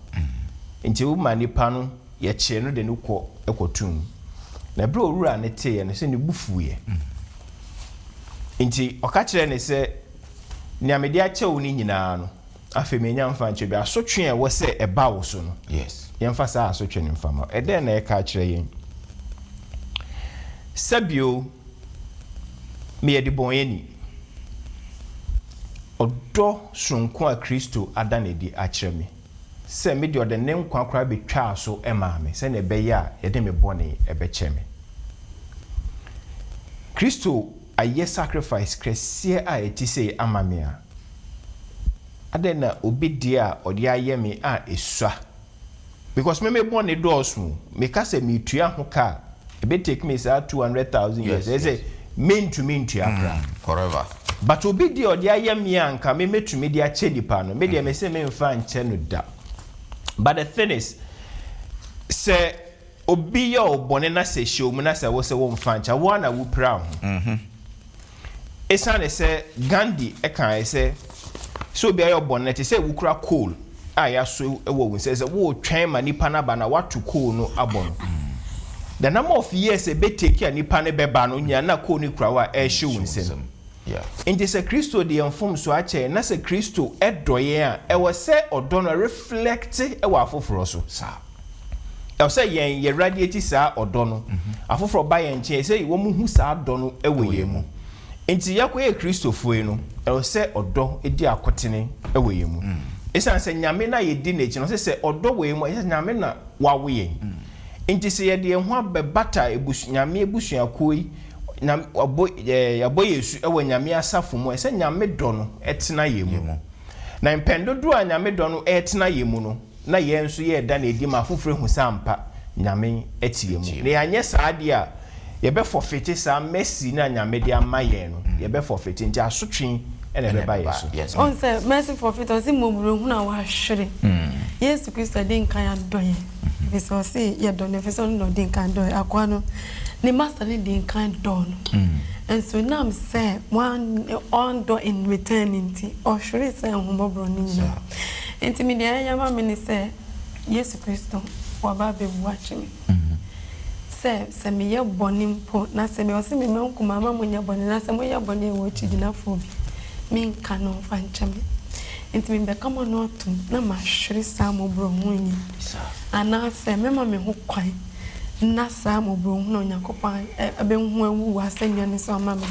Nti woma nipa no yɛkyerɛ no de no kɔ ɛkɔtum. Na ɛberɛ a owura no teeɛ no sɛ ne bu fuiɛ, nti ɔka kyerɛ ne sɛ nea mede akyɛ wo no nyinaa no, afei menya mfa nkyɛ bi. Asotwe a ɛwɔ sɛ ɛba wo so no, yɛmfa saa asotwe no mfa ma. Ɛdɛn na ɛka akyerɛ yɛn? Sɛbio meyɛ de bɔnyɛni, ɔdɔ soronko a Kristo ada ne di akyerɛ me sɛ mede ɔde ne nkwa koraa bɛtwaa so maa me sɛnea ɛbɛyɛ a yɛde me bɔne ɛbɛkyɛ me. Kristo ayɛ sacrifice kɛseɛ a ɛti sɛ ama me a, adɛn na obi deɛ a ɔde ayɛ me a ɛsua? Because me me bɔne dɔɔso, meka sɛ metua ho ka a, ɛbɛ take me saa 200,000 years. Ɛsɛ sɛ mentumi ntua koraa. Forever. But obi deɛ ɔde ayɛ me a nka me mɛtumi de akyɛ nipa no, me deɛ me sɛ memfa nkyɛ no da. But the thing is sɛ obi yɛ ɔbɔne na sɛ hyɛ mu na sɛ wo sɛ womfa nkyɛ, wo ana wopira ho. Ɛsiane sɛ Gandhi ɛkae sɛ obi ayɛ ɔbɔne te sɛ wokura coal a yɛaso wɔ wo nsɛ sɛ wotwɛn ma nipa no aba na wato coal no abɔ no, the number of years ɛbɛ take a nipa no bɛba no nyina na coal no kura wo a ɛrehye wo nsam. Nti sɛ Kristo de yɛn mfomso akyɛ na sɛ Kristo ɛdɔ yɛn a, ɛwɔ sɛ ɔdɔ no reflect ɛwɔ afoforɔ so. Saa. Ɛwɔ sɛ yɛn yɛ radiate saa ɔdɔ no, afoforɔ ba yɛn nkyɛn sɛ wɔn hu saa dɔ no ɛwɔ yɛn mu. Nti yɛkɔyɛ Kristofoɔ yi no, ɛwɔ sɛ ɔdɔ di akotene ɛwɔ yɛn mu, ɛsiane sɛ Nyame na yɛdi n'akyi no. Ɔsɛ sɛ ɔdɔ wɔ yɛn mu, ɛsɛ sɛ Nyame na wawo yɛn. Nti sɛ yɛde yɛn ho abɛbata Nyame abusuakuo yi, wabɔ yɛabɔ yɛn su ɛwɔ Nyame asafo mu, ɛsɛ Nyame dɔ no ɛtena yɛn mu. Na mpɛn dodoɔ a Nyame dɔ no ɛtena yɛn mu no, na yɛn nso yɛda na edi ma afoforɔ ehu sɛ ampa Nyame ɛte yɛn mu. Na yɛanyɛ saa adeɛ a, yɛbɛ forfeit saa mercy na Nyame de ama yɛn no. Yɛbɛ forfeit, nti asotwe ɛna ɛbɛba yɛn so. Ɔn sɛ mercy forfeit, ɔsi mmɔborɔhunu a wahwere. Yesu Kristo de nkan adɔ yɛn, efisɛ ɔsi yɛdɔ no efisɛ ɔno na ɔdi nkan dɔ yɛn. Akoa no ne master ne di nkan dɔ no, nso nam sɛ wan ɔndɔ in return nti ɔhwere sɛ ahomɔborɔ no nyinaa. Nti mi deɛ ɛyɛ ma mi ne sɛ Yesu Kristo waba abɛwu akye me. Sɛ, sɛ meyɛ bɔne mpo, na sɛ me, ɔse me mma nkumaa mma monyɛ bɔne, na sɛ moyɛ bɔne a ɛwɔ akyigyinafoɔ bi, menka na ɔmfa nkyɛ me. Nti mebɛka m'ano atom na mahwere saa mmɔborɔhunu yi, anaasɛ mɛma me ho kwan na saa mmɔborɔhunu a Onyankopɔn abɛhu awu wɔ asɛnnua no so ama me no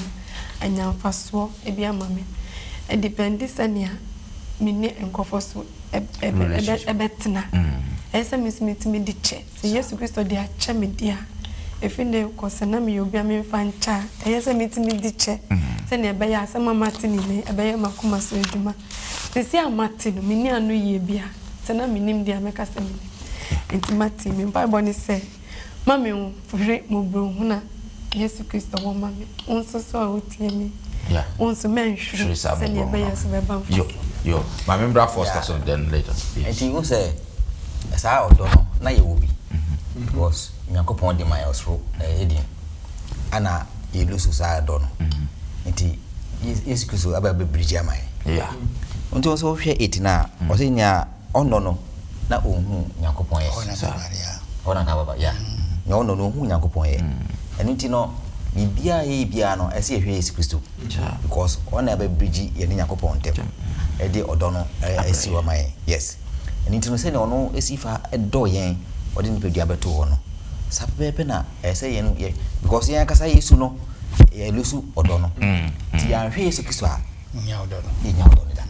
anya mfasoɔ bi ama me. Ɛdipɛndi sɛnea me ne nkurɔfoɔ so bɛtena. Ɛyɛ sɛ me nso metumi de kyɛ. Sɛ Yesu Kristo de akyɛ me de a, ɛfiri nnɛ rekɔ, sɛ na meyɛ obi a memfa nkyɛ a, ɛyɛ sɛ metumi de kyɛ sɛdeɛ ɛbɛyɛ a asɛm a mate no nnɛ yi, ɛbɛyɛ m'akoma so adwuma. Seesei a mate no, menni ano yie biara. Sɛ na mennim deɛ a, mɛka sɛ mennim. Enti mate. Me mpaebɔ ne sɛ, ma menhwere mmɔborɔhunu a Yesu Kristo wɔ ma me. Wo nso so a wotie me, wo nso mɛnhwere sɛdeɛ ɛbɛyɛ so bɛba mfasoɔ. Yo, ma me mbra first so then later. Nti wohu sɛ saa ɔdɔ no na yɛwɔ bi because Nyankopɔn de ma yɛ ɔsoro Eden ana yɛ lusu saa dɔ no nti Yesu Kristo aba bɛ bridge ama yɛ. Nti wo sɛ wohwɛ 8 no a ɔsɛ nea ɔnnɔ no na ɔnhu Nyankopɔn yɛ. Hɔ na nka baba ya. Nea ɔnnɔ no ɔnhu Nyankopɔn yɛ. Ɛno nti no biribiara yɛyɛ biara no ɛsɛ yɛhwɛ Yesu Kristo. Because ɔno na ɛbɛ bridge yɛne Nyankopɔn ntam ɛde ɔdɔ no asi hɔ ama yɛn. Yes. Ɛno nti no sɛnea ɔno si fa dɔ yɛn, ɔde nipadua bɛto hɔ no, saa pɛpɛɛpɛ na ɛyɛ sɛ yɛn yɛ because yɛn ankasa Yesu no yɛ lusu ɔdɔ no. Nti yɛanhwɛ Yesu Kristo a, yɛnnya ɔdɔ no. Yɛnnya ɔdɔ no da.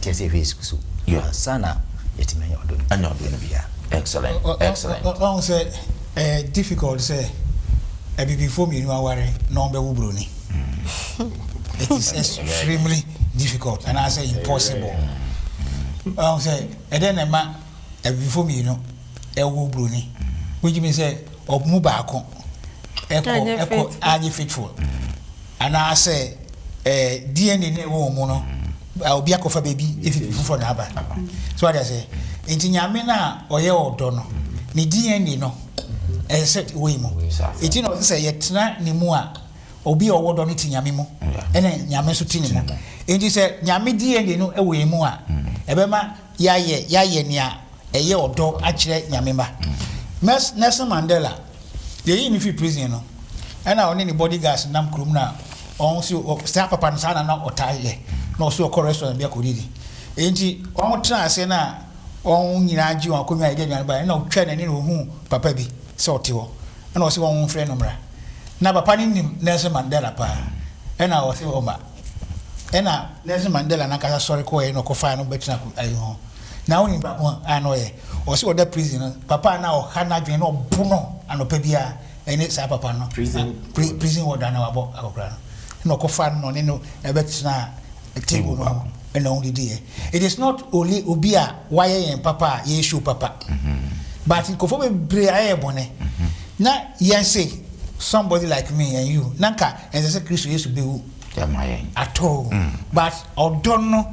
Nti ɛsɛ sɛ yɛhwɛ Yesu Kristo ansa na yɛatumi anya ɔdɔ no. Anya ɔdɔ no bi. Excellent, excellent. Wahu sɛ ɛyɛ difficult sɛ abibifoɔ mmienu aware na wɔbɛwo buroni. It is extremely difficult anaasɛ impossible. Wahu sɛ ɛdɛn na ɛma abibifoɔ mmienu ɛwo buroni? Which means sɛ wɔn mu baako ɛkɔ ɛkɔ anyɛ faithful anaasɛ ɛɛ DNA na ɛwɔ wɔn mu no obi akɔfa baabi efi baabi foforɔ na aba. So wate aseɛ? Nti Nyame no a ɔyɛ ɔdɔ no ne DNA no ɛsɛ sɛ ɛwɔ yɛn mu. Nti na ɔse sɛ yɛtena ne mu a Obi a ɔwɔ dɔ no te Nyame mu, ɛna Nyame nso te ne mu. Enti sɛ Nyame DNA no wɔ yɛn mu a, ɛbɛma yɛayɛ yɛayɛ nea ɛyɛ ɔdɔ akyerɛ Nyame mma. Nelson Mandela, yɛyii no fii prison no, ɛna ɔne ne bodyguards nam kurom na wɔn se saa papa no saa na na ɔtaa yɛ, na ɔse ɔkɔ restaurant bi akɔdidi. Enti wɔn tenaa ase na wɔn nyinaa gye wɔn akonnwa a yɛde aduane baeɛ, ɛna ɔtwaa n'ani na ɔhuu papa bi sɛ ɔte hɔ. Ɛna ɔse wɔn mfrɛ no mmra. Na papa no nim Nelson Mandela paa. Ɛna ɔse ɔmma. Ɛna Nelson Mandela nankasa sɔre kɔɔɛ na ɔkɔfaa no bɛtena ayi ho. Na wonim baako a na ɔyɛ? Ɔse ɔda prison no, papa a na ɔha n'adwene na ɔbo no anɔpa biara ɛne saa papa no. Prison Prison warder na wabɔ akɔkora no. Ɛna ɔkɔfaa no na ɔne no bɛtenaa table no ho ɛna wɔn didi yɛ. It is not only obi a wayɛ yɛn papa a yɛ show papa but nkurɔfoɔ bebree ayɛ yɛ bɔne na yɛn se somebody like me and you na nka ɛnsɛ sɛ Kristo Yesu bɛwu at all but ɔdɔ no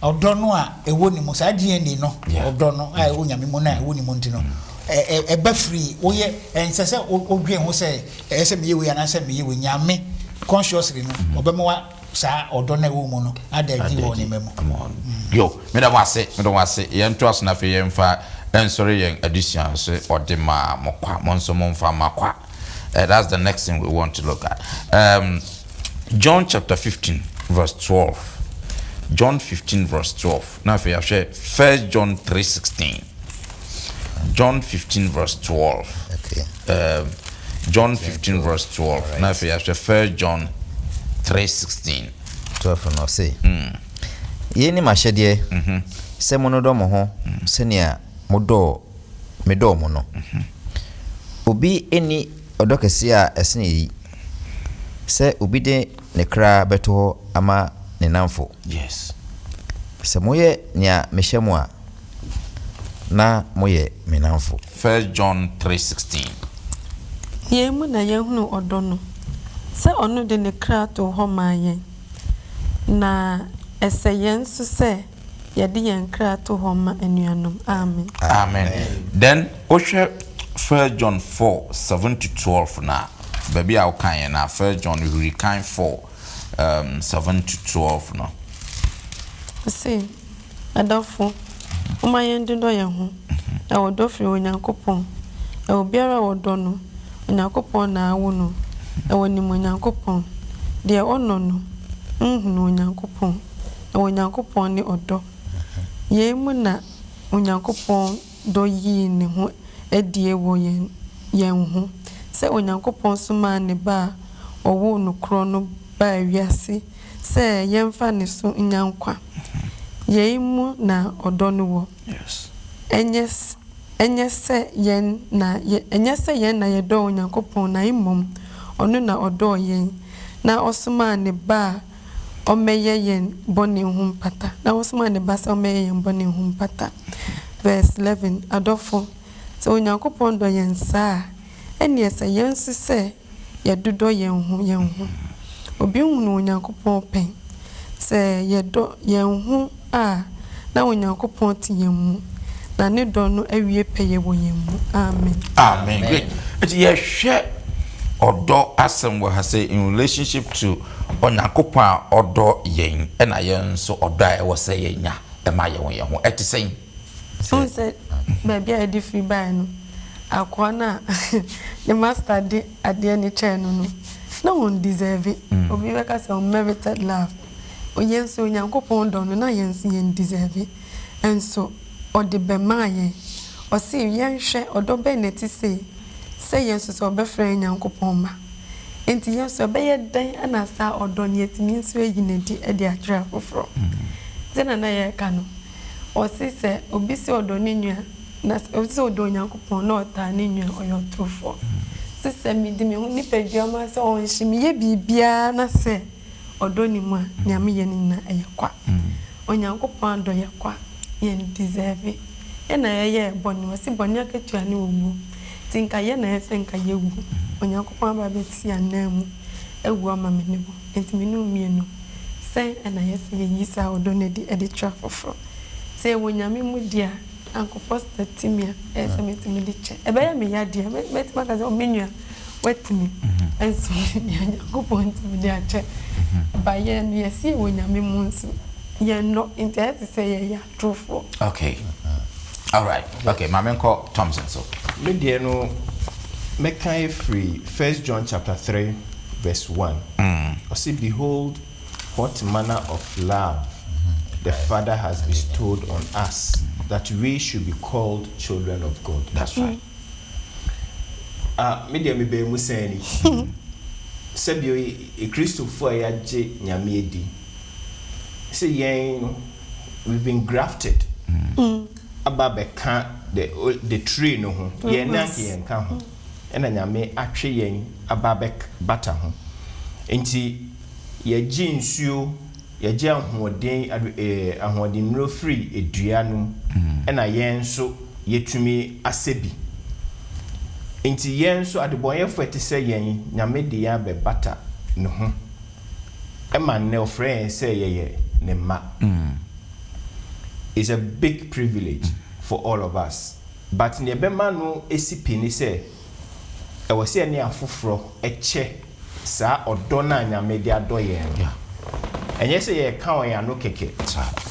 ɔdɔ no a ɛwɔ ne mu saa DNA no ɔdɔ no a ɛwɔ Nyame mu no a ɛwɔ ne mu nti no ɛba firi woyɛ ɛnsɛ sɛ wodwen ho sɛ ɛyɛ sɛ meyɛ wei anaasɛ meyɛ wei Nyame consciously no ɔbɛma wa saa ɔdɔ no a ɛwɔ wo mu no ada adi wɔ ne mma mu. Yo, meda mo ase, meda mo ase. Yɛntoa so na afei yɛmfa nsɔre yɛn adesua no so. Ɔde maa mo kwa, mo nso momfa mma kwa. Uh, that's the next thing we want to look at. Um, John chapter 15 verse 12. John 15 verse 12. Na afei yɛahwɛ First John 3:16. John 15 verse 12. Okay. Um, John 15 verse 12. Na afei yɛahwɛ First John 3:16. 12 no ɔse, mm. Yei ne m'ahyɛdeɛ, mm-hmm. sɛ monodɔ mo ho mm. sɛnea modɔɔ medɔɔ mo no. Mm-hmm. Obi nni ɔdɔ kɛseɛ a ɛsene eyi, sɛ obi de ne kra bɛto hɔ ama ne nnamfo. Yes. Sɛ moyɛ nea mehyɛ mo a, na moyɛ me nnamfo. First John 3:16. Yei mu na yɛahunu ɔdɔ no, sɛ ɔno de ne kra too hɔ maa yɛn, na ɛsɛ yɛn nso sɛ yɛde yɛn kra to hɔ ma anuanom. Amen. Amen. Then wohwɛ First John 4, 7 to 12 no a, baabi a wokaeɛ no a, First John huri kan 4, um, 7 to 12 no. Ɔse, Adɔfo, momma yɛndodɔ yɛn ho, na ɔdɔ firi Onyankopɔn, na obiara a ɔdɔ no, Onyankopɔn na awo no, na wɔnim Onyankopɔn. Deɛ ɔnnɔ no nhunuu Onyankopɔn, na Onyankopɔn ne ɔdɔ. Yei mu na Onyankopɔn dɔ yii ne ho adie wɔ yɛn yɛn ho, sɛ Onyankopɔn somaa ne Ba a ɔwoo no korɔ no baa wiase sɛ yɛmfa ne so nnya nkwa. Yei mu na ɔdɔ no wɔ, ɛnyɛ ɛnyɛ sɛ yɛn na ɛnyɛ sɛ yɛn na yɛdɔɔ Onyankopɔn na mmom ɔno na ɔdɔɔ yɛn na ɔsomaa ne Ba a ɔmmɛyɛ yɛn bɔne ho mpata, na ɔsomaa ne Ba sɛ ɔmmɛyɛ yɛn bɔne ho mpata. Verse 11, Adɔfo, sɛ Onyankopɔn dɔ yɛn saa a, ɛnneɛ ɛsɛ yɛn nso sɛ yɛdodɔ yɛn ho yɛn ho. Obi nhunuu Onyankopɔn pɛn. Sɛ yɛdɔ yɛn ho a, na Onyankopɔn te yɛn mu, na ne dɔ no awie pɛyɛ wɔ yɛn mu. Amen. Amen. Great. Nti yɛhwɛ ɔdɔ asɛm wɔ ha sɛ in relationship to Onyankopɔn a ɔdɔ yɛn ɛna yɛn nso ɔdɔ a ɛwɔ sɛ yɛnya ɛma yɛn ho yɛn ho ɛte sɛn? Wohu sɛ baabi a yɛde firi baeɛ no, akoa no a ne master de adeɛ no kyɛɛ no no, na ɔndeserve. Obi bɛka sɛ unmerited love. Yɛn nso Onyankopɔn dɔ no, na yɛn nso yɛndeserve. Nso ɔde bɛmaa yɛn. Ɔse yɛnhwɛ, ɔdɔ bɛn na ɛte sei, sɛ yɛn nso sɛ ɔbɛfrɛ yɛn Nyankopɔn mma. Enti yɛn nso ɛbɛyɛ dɛn na saa ɔdɔ no yɛatumi nso ayi no adi de akyerɛ afoforɔ? Sɛdeɛ na yɛreka no, Ɔse sɛ obi se ɔdɔ ne nua na sɛ obi se ɔdɔ Onyankopɔn na ɔtaa ne nua a, ɔyɛ ɔtorofoɔ. Se sɛ mede me ho nipadua ma sɛ ɔnhye meyɛ biribiara na sɛ ɔdɔ nni mu a, nea meyɛ no nyinaa ɛyɛ kwa. Onyankopɔn adɔ yɛ kwa, yɛn deserve. Yɛn na yɛyɛɛ bɔne, ɔse bɔne akatua ne owuo, nti nka yɛn na ɛsɛ nka yɛwu. Onyankopɔn aba abɛsi ananmu awu ama me ne wo. Enti me ne wo mmienu, sɛn na ɛyɛ sɛ yɛyi saa ɔdɔ no adi de kyerɛ afoforɔ? Sɛ yɛwɔ Nyame mu di a, Uncle Foster ti me a, ɛyɛ sɛ mɛtumi de kyɛ. Ɛbɛyɛ me ya deɛ, mɛtumi aka sɛ, oh me nua, woatumi. Nso deɛ Onyankopɔn tumi de akyɛ. Ba yɛn no, yɛse yɛwɔ Nyame mu nso, yɛnnɔ. Nti ɛyɛ te sɛ yɛyɛ atorofoɔ. Okay. Alright. Okay, ma menkɔ Thompson so. Me deɛ no mɛka afiri first John chapter 3 verse 1. Ɔse behold what manner of love the father has bestowed on us that we should be called children of God. That's right. Ah, me deɛ mebɛn mu sɛn ni. Sɛbio Kristofo a yɛagye Nyame adi sɛ yɛn no we've been grafted aba abɛka the the tree no ho. Yɛn na anka yɛn ka ho. Ɛna Nyame atwe yɛn aba abɛbata ho. Nti yɛgye nsuo, yɛgye ahoɔden eh, ahoɔdennuro firi dua no mu ɛna yɛn nso yɛtumi asɛ bi. Nti yɛn nso adebɔnyɛfoɔ a ɛte sɛ yɛn, Nyame de yɛn abɛbata ne ho. Ɛma nnɛ ɔfrɛ yɛn sɛ yɛyɛ ne mma. It's a big privilege for all of us. But nea ɛbɛma no asi pi ne sɛ, ɛwɔ sɛ yɛne afoforɔ kyɛ saa ɔdɔ no a Nyame de adɔ yɛn no. Ɛnyɛ sɛ yɛreka wɔ yɛn ano kɛkɛ,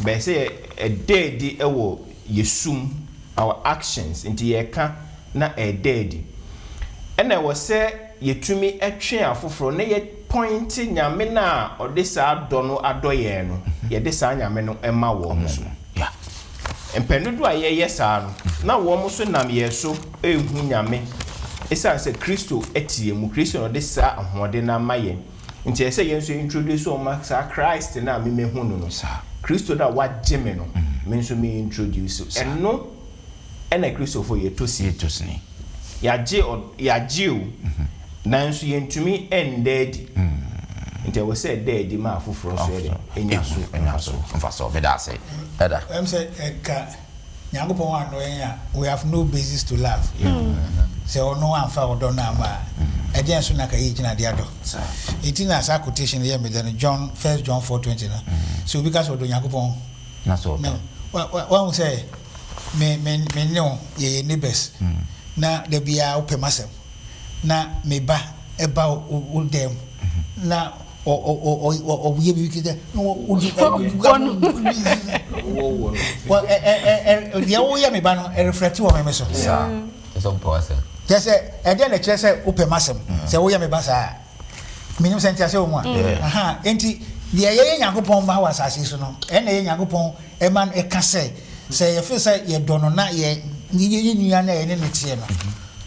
but ɛsɛ sɛ ɛda adi wɔ yɛn su mu, our actions, nti yɛreka na ɛreda adi. Ɛna ɛwɔ sɛ yɛtumi twe afoforɔ na yɛ pɔinte Nyame no a ɔde saa dɔ no adɔ yɛn no, yɛde saa Nyame no ma wɔn nso. Mpɛn dodoɔ a yɛyɛ saa no, na wɔn nso nam yɛn so rehu Nyame. Ɛsiane sɛ Kristo te yɛn mu, Kristo na ɔde saa ahoɔden no ama yɛn, nti ɛsɛ sɛ yɛn nso introduce wɔn ma saa Christ no a me mehu no no, Kristo no a wagye me no, me nso me introduce. Ɛno ɛna Kristofo yɛtɔ sin. Yɛtɔ sini. Yɛagye ɔ, yɛagye o, nanso yɛntumi ɛnda adi. Nti ɛwɔ sɛ ɛda adi ma afoforɔ nso yɛ dɛn? Ɛnya so Ɛnya so mfasoɔ. Meda ase. Ɛda. Ɛm sɛ ɛka Nyankopɔn annɔ yɛn a, we have no basis to love. Sɛ ɔno amfa ɔdɔ no amma a, ɛdeɛn so na ka yɛgyina de adɔ? Nti na saa quotation no yɛ me dɛ no, John, First John 4:20 no, sɛ obi ka sɛ ɔdɔ Nyankopɔn, Na sɛ ɔtɔ. na wa, wa, wahu sɛ me, me, me ne wo yɛyɛ neighbors, na da biara wopɛ m'asɛm, na me ba ba wo, wo dan mu, na ɔ, ɔ, ɔ, ɔ, ɔyɛ biribi kɛkɛ, na wɔ, wodi, Wɔ no. wɔ, ɛ, ɛ, ɛ, ɛ, deɛ woyɛ me ba no, ɛreflɛte wɔ me me so. Saa. Ɛsɛ sɛ wopɛ w'asɛm. Kyerɛ sɛ, ɛdeɛn na ɛkyerɛ sɛ wopɛ m'asɛm, sɛ woyɛ me ba saa a? Menim sɛ nteaseɛ wɔ mu a. Ahaa, enti deɛ yɛyɛ Nyankopɔn mma wɔ asase yi so no, ɛno na ɛyɛ Nyankopɔn ma no ɛka sɛ, sɛ yɛfeel sɛ yɛdɔ no na yɛ yɛn nua no a yɛne no teɛ no,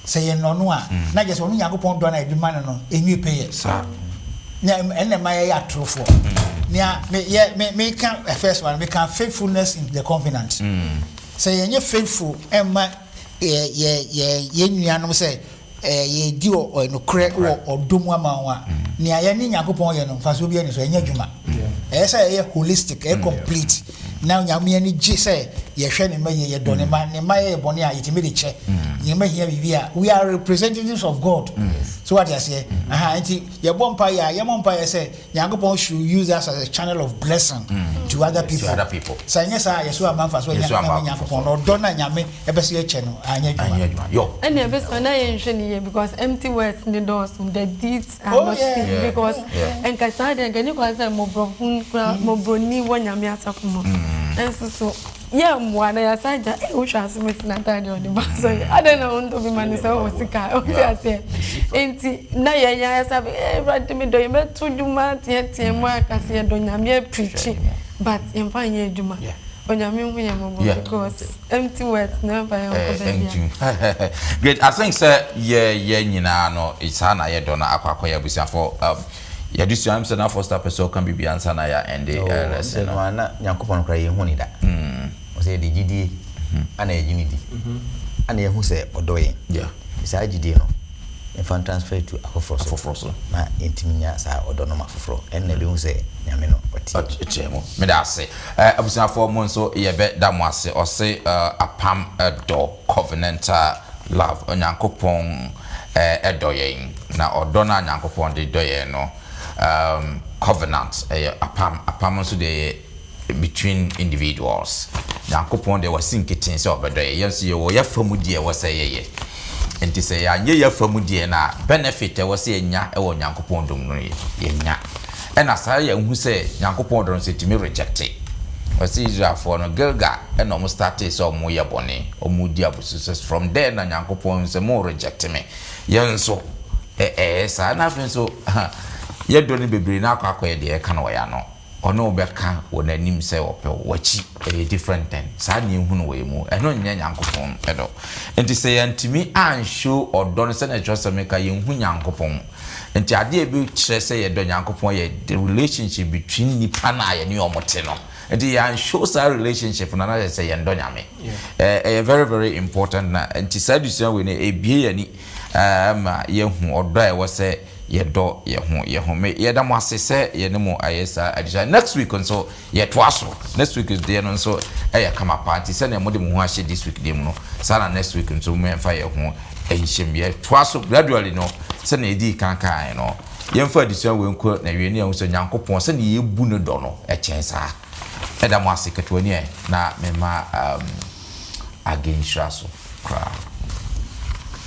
sɛ yɛnnɔ no a, na kyerɛ sɛ ɔno Nyankopɔn dɔ no a yɛde ma no no, ɛnwie pɛyɛ. Na ɛno na ɛma yɛyɛ atorofoɔ. Nea me yɛ me meka first one, meka faithfulness in the covenant. Sɛ yɛnyɛ faithful mma yɛ yɛ yɛ yɛn nuanom sɛ yɛredi nokorɛ wɔ ɔdɔ mu ama wɔn a, nea yɛne Nyankopɔn yɛ no, mfasoɔ biara nni so, ɛnyɛ adwuma. Ɛyɛ sɛ ɛyɛ holistic, ɛyɛ complete, na Nyame ani gye sɛ yɛhwɛ Ne mma yie, yɛdɔ Ne mma, Ne mma yɛ bɔne a, yɛtumi de kyɛ, Ne mma hia biribi a, we are representatives of God. So wate aseɛ? Aha, nti yɛbɔ mpaeɛ a, yɛmmɔ mpaeɛ sɛ Nyankopɔn should use us as a channel of blessing to other people. Sɛ anyɛ saa a, yɛso amma mfaso anya ama Nyankopɔn, na ɔdɔ no a Nyame ɛpɛ sɛ yɛkyɛ no anyɛ adwuma. Ɛnna ɛbɛsɔ na yɛnhwɛ no yie because empty words ne dɔɔso, the deeds are not seen because nka saa deɛ nka ɛni kwan sɛ mmɔborɔhunu koraa mmɔborɔni wɔ Nyame asafo mu nso so yɛ mmoa na yɛasan agya ee wohwɛ asɛm asi n'ataade a ɔde ba asɔre adɛn na wontɔ bi ma no sɛ wowɔ sika a wote aseɛ nti na yɛn yɛn ayɛ sɛ ee Awurade medɔ yɛn bɛto dwom ateatea mu aka sɛ yɛdɔ Nyame aprikyi but yɛmfa nyɛ adwuma Onyame hu yɛn mmɔbɔ because empty words na ɛmfa yɛn nkɔ baabi a. Great I think sɛ yɛ yɛ nyinaa no saa na yɛdɔ no akɔ akɔyɛ abusuafo um, yɛde sua sɛ na Foster pɛ sɛ ɔka biribi ansa na yɛ ɛnde oh, lesson no. Na Nyankopɔn koraa yɛnhu ne da. Ɔsɛ yɛde gyidie ana yɛgye ne di ana yɛhu sɛ ɔdɔ yɛn. Saa gyidie no yɛmfa transfer to afoforɔ so. Afoforɔ so. Na yɛntumi nya saa ɔdɔ no ma afoforɔ. Ɛno na ɛbɛhu sɛ Nyame no ɔte. Ɔte mu. Meda ase. Eh, abusuafoɔ mo nso yɛbɛda mo ase. Ɔse eh, apam dɔ, covenantal love. Onyankopɔn eh, dɔ yɛn. Na ɔdɔ no a Nyankopɔn de dɔ yɛn no, um, covenant, ɛyɛ apam. Apam nso deɛ ɛyɛ between individuals. Nyankopɔn deɛ wasi nketen sɛ ɔbɛdɔ yɛn. Yɛn nso yɛwɔ yɛn fa mu deɛ ɛwɔ sɛ yɛyɛ. Nti sɛ yɛanyɛ yɛn fa mu deɛ no a, benefit a ɛwɔ sɛ yɛnya wɔ Nyankopɔn dɔ mu no yɛnnya. Ɛna saa yɛnhu sɛ Nyankopɔn dɔ no nso yɛtumi rejecte. Ɔse Israelfoɔ no Gilgal ɛna wɔn startee sɛ wɔn yɛ bɔne, wɔn di abususɛs. From there na Nyankopɔn hu sɛ mo rejecte me. Yɛn nso ɛyɛ saa. Ɛna afei nso yɛdɔ no bebree no akɔ akɔyɛ deɛ yɛka no wɔ yɛn ano. Ɔne wo bɛka wɔ n'anim sɛ ɔpɛ wo, w'akyi ɛyɛ different thing. Saa na yɛhu no wɔ yɛn mu. Ɛno nyɛ Nyankopɔn dɔ. Nti sɛ yɛantumi anshow ɔdɔ no sɛdeɛ twerɛsɛm no ka, yɛnhu Nyankopɔn. Nti adeɛ a ɛbɛkyerɛ sɛ yɛdɔ Nyankopɔn yɛ the relationship between nnipa no a yɛne wɔn te no. Nti yɛanshow saa relationship no a, na kyerɛ sɛ yɛndɔ Nyame. Ɛyɛ very very important na nti saa adesua wei no ɛbue yɛn ani ma yɛhu ɔdɔ a ɛwɔ sɛ Yɛdɔ yɛ ho yɛ ho. Me yɛda mo ase sɛ yɛne mo ayɛ saa adesua. Next week nso yɛtoa so. Next week deɛ no nso ɛyɛ kama paa. Nti sɛnea mode mo ho ahyɛ this week deɛ mu no, saa na next week nso mo yɛmfa yɛ ho nhyɛ mu. Yɛtoa so gradually no sɛnea yɛdii kan kaeɛ no. Yɛmfa adesua wei nkɔ n'awie na yɛahu sɛ Onyankopɔn sɛnea yɛbu ne dɔ no ɛkyɛn saa. Meda mo ase ketewa ni ɛ na mema um, Age nhyira so koraa.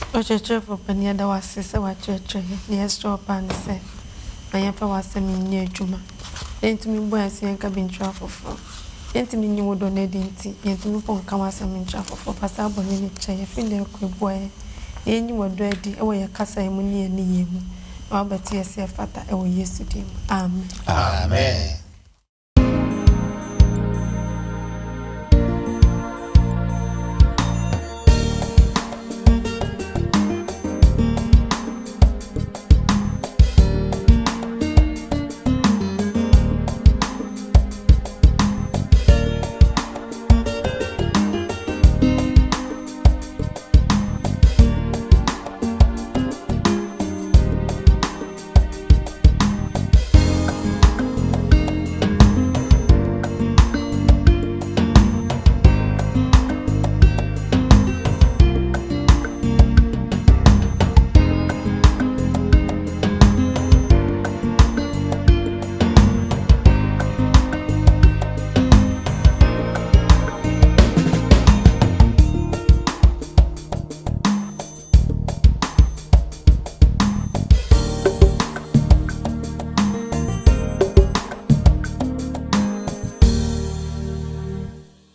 Ɔkyerɛkyerɛfo panin yɛda wo ase sɛ woakyerɛkyerɛ yɛn. Nea yɛsrɛ wo paa ne sɛ ma yɛmfa w'asɛm nyɛ adwuma na yɛntumi mbɔ yɛn so yɛnka bi nkyerɛ afoforo. Yɛntumi nyi wo dɔ no adi nti, yɛntumi mpo nka w'asɛm nkyerɛ afoforo. Fa saa bɔne no kyɛ yɛn. Fi nnɛ rekɔ yi, boa yɛn na yɛnyi w'ɔdɔ adi wɔ yɛn kasae mu ne yɛn nneyɛe mu na woabɛto yɛn sɛ yɛfata wɔ Yesu din mu. Amen. Amen.